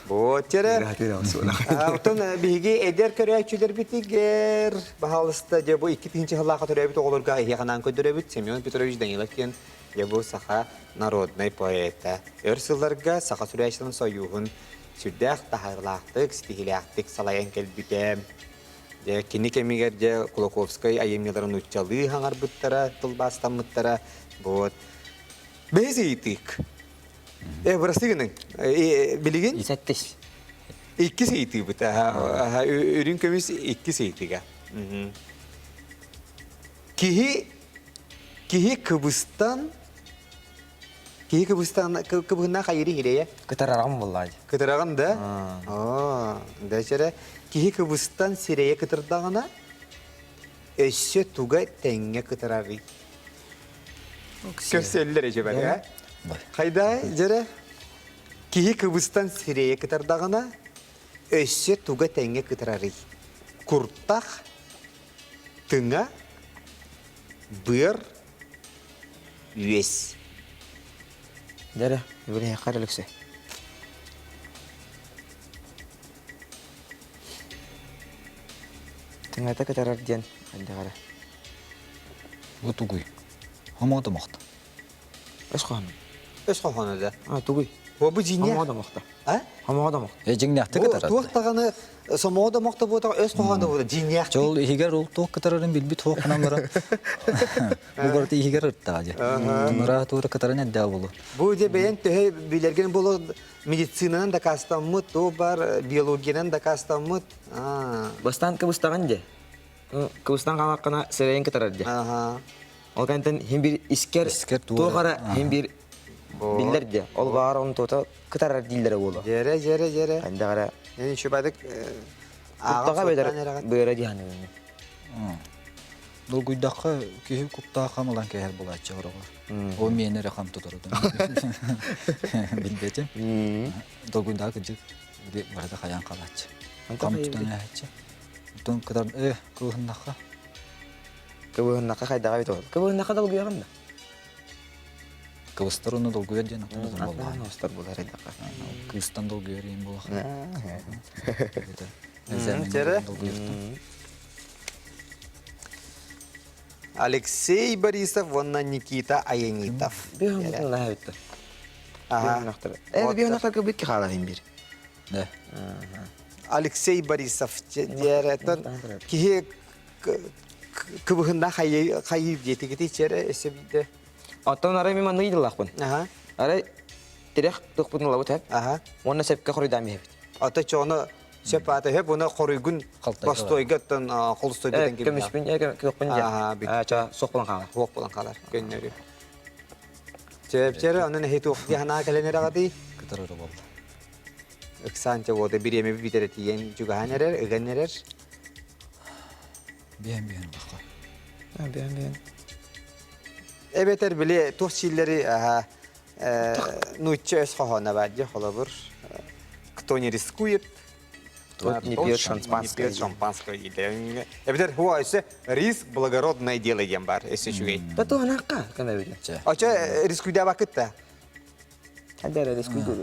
Вот тере. Оттон биһиги эдэр көрөөччүлэрбитигэр баһаалыста дьэ бу 2000 сыллаахха төрөөбүт оҕолорго эһиэхэ көрдөрөбүт Семен Петрович Данилов диэн дьэ бу саха народнай поэта. Өр сылларга Саха суруйааччыларын сойууһун сүрдээх таһаарыылаахтык, ситиһиилээхтик салайан кэлбитэ. Дьэ, кини кэмигэр дьэ Кулаковскай айымньыларын нууччалыы хаҥарбыттара, тылбаастаммыттара. Вот. Бэһис ыйытык. Э, бырастыы гыныҥ. Билигин? Сэттис. Иккис ыйытыыбыт. Үрүҥ көмүс иккис ыйытыга. Киһи киһи кыбыстан Киһи кыбыстан кыбыһыннаах хайыры иһирэйэ. Кытараҕын буллаа. Кытараҕын да? Оо, да чэрэ. Киһи кыбыстан сирэйэ кытырдаҕына, өссө туга тэҥҥэ кытарарый? Көрсөллөр эдьэбэр, э? Хайда, дьэрэ? Киһи кыбыстан сирэйэ кытардаҕына, өссө туга тэҥҥэ кытарарый? Куртах, тыҥа, быар, Үөс. Дьэ эрэ, үбүлэһиэххэ эрэ Өлөксөй. Тыҥата кытарар диэн хайдах эрэ. Бу тугуй? Хомоо домохто. Өс хоһооно. Өс хоһооно да. А, тугуй? Бу бу дьиҥнээх. Хомоҕо домохто. А? Хомоҕо домохто. Э, дьиҥнээхтик Бу кытарар. туох даҕаны сомоҕо домохто буотах өс хоһооно буота дьиҥнээх. Дьол иһигэр ол туох кытарарын билбит хуохунан баран. Бу барыта иһигэр ыртаҕа дьэ. Нураа туора кытаран эрдээх буолу. Бу дьэ бэйэн төһө билэргин боло медицинанан дакаастаммыт, то бар биологиянан дакаастаммыт. Бастаан кыбыстаҕын дьэ. Кыбыстан хаалаххына сирэйин кытарар дьэ. Ол кэнтэн хин бир искер туох эрэ хин бир биллэр дьэ. Ол баар он туота кытарар дииллэрэ буолуо. Дьэрэ, дьэрэ, дьэрэ. Хайдах эрэ. Мен үчүбадык Куттаҕа бэдэр быара диһаныбын. Долгуйдахха киһи куттаах хам ылан кэһэр булааччы ороҕор. Ол миэнэ эрэ хам тутарытын. Билбэтим. Долгуйдаах кырдьык барыта хайаан халааччы. Хам тутан ээһэччи. Оттон кытар э кыбыһыннахха. Кыбыһыннахха хайдаҕа эбит ол. Кыбыһыннахха долгуйаҕын да? Кыбыстар уонна долгуйар диэн атын атын буоллаҕа. Кыбыстар буолар эдэхэ. Кыыстан долгуйар иин буолах. Алексей Борисов уонна Никита Аянитов. Да. Алексей Борисов диэрэтэн киһи кыбыһында хайыы диэтигити чэрэ өссө биирдэ. Оттон арай мен маннык идылаахпын. Арай тирэх тохпутун ылабыт эп. Уонна сөпкө хоруйдаан биһэбит. Ата чону сөп аата хөп уна хоруйгун бастойга оттон холустойга Көмүспүн көкпүн дьэ. Ча суох болан хаалар. Суох болан хаалар көннөрү. Чэпчэри онон эһи туох дии кэлэн эрэҕэтий? Кытары болла. Ыксаан чэ уота бириэмэ бүтэрэ тиийэн чугаһаан эрэр, ыган эрэр. Биэн биэн бахха. Биэн биэн. Эбэтэр били туох сииллэри нуучча өс хоһооно баар дии холобур кто не рискует тот не пьет шампанское. Не пьет шампанское дииллэр. Эбэтэр хуа өссө риск благородное дело диэн баар өссө үчүгэй. Да то анакка кэмэбит. Очо рискуйдаабаккыт да? Хадара рискуйдур.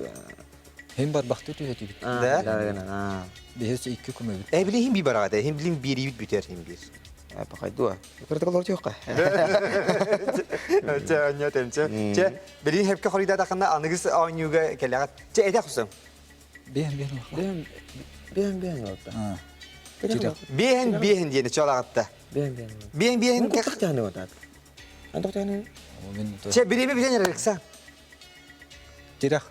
Хим барбахты түһэтибит. Да? Биһиэс икки күмөбүт. Э билин хим би бараҕата, хим билин биэриибит бүтэр хим биир. Пахайдуа. Протокол тиохка. Чэ, онньо тэмчэ. Чэ, билин хепке хоруйдаатаххына аныгыс оонньууга кэлэҕит. Чэ, этэ хусуҥ. Биэн биэн Биэн биэн биэн олта. Биэн биэн диэни чолаҕатта. Биэн биэн. Биэн биэн. Куттах тяны отат. Антох тяны. Чэ, бириэми билэн эрэр Тирэх.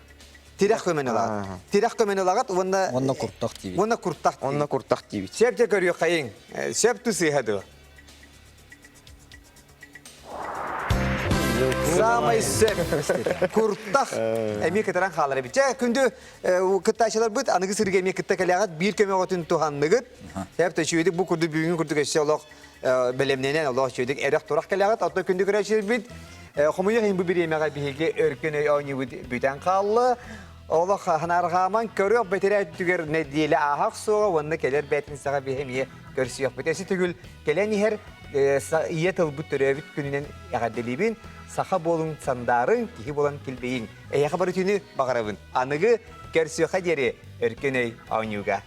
Тирэх көмөнү ылаҕыт. Тирэх көмөнү ылаҕыт уонна Уонна куртах диибит. Уонна куртах. Уонна куртах диибит. Сөп дьэ көрүөххэйиҥ. Сөп ту сыыһа дуо? Самай сөп. Куртах эмиэ кытаран хаалар эбит. Дьэ, күндү кыттааччыларбыт аныгы сырыыга эмиэ кытта кэлэҕит биир көмөҕүтүн туһанныгыт. Сөп төчүөдүк бу курдук бүгүҥҥү курдук өссө олох бэлэмнэнэн олох үчүгэйдик эрэх-турах кэлэҕит. Оттон күндү көрөөччүлэрбит хомуйуох иһин бу бириэмэҕэ биһиги өркөн өй оонньуубут бүтэн хаалла. Олох ханаарҕааман көрүөх бэтэрээ өттүгэр нэдиэлэ ааһа охсуоҕа уонна кэлэр бээтинсэҕэ биһи эмиэ көрсүөхпүт. Эси төгүл кэлэн иһэр ийэ тылбыт төрөөбүт күнүнэн эҕэрдэлиибин. Саха буолуҥ сандаарыҥ, киһи буолан килбэйиҥ. Эһиэхэ бары түүнү баҕарабын. Аныгы көрсүөххэ диэри өркөн өй оонньууга.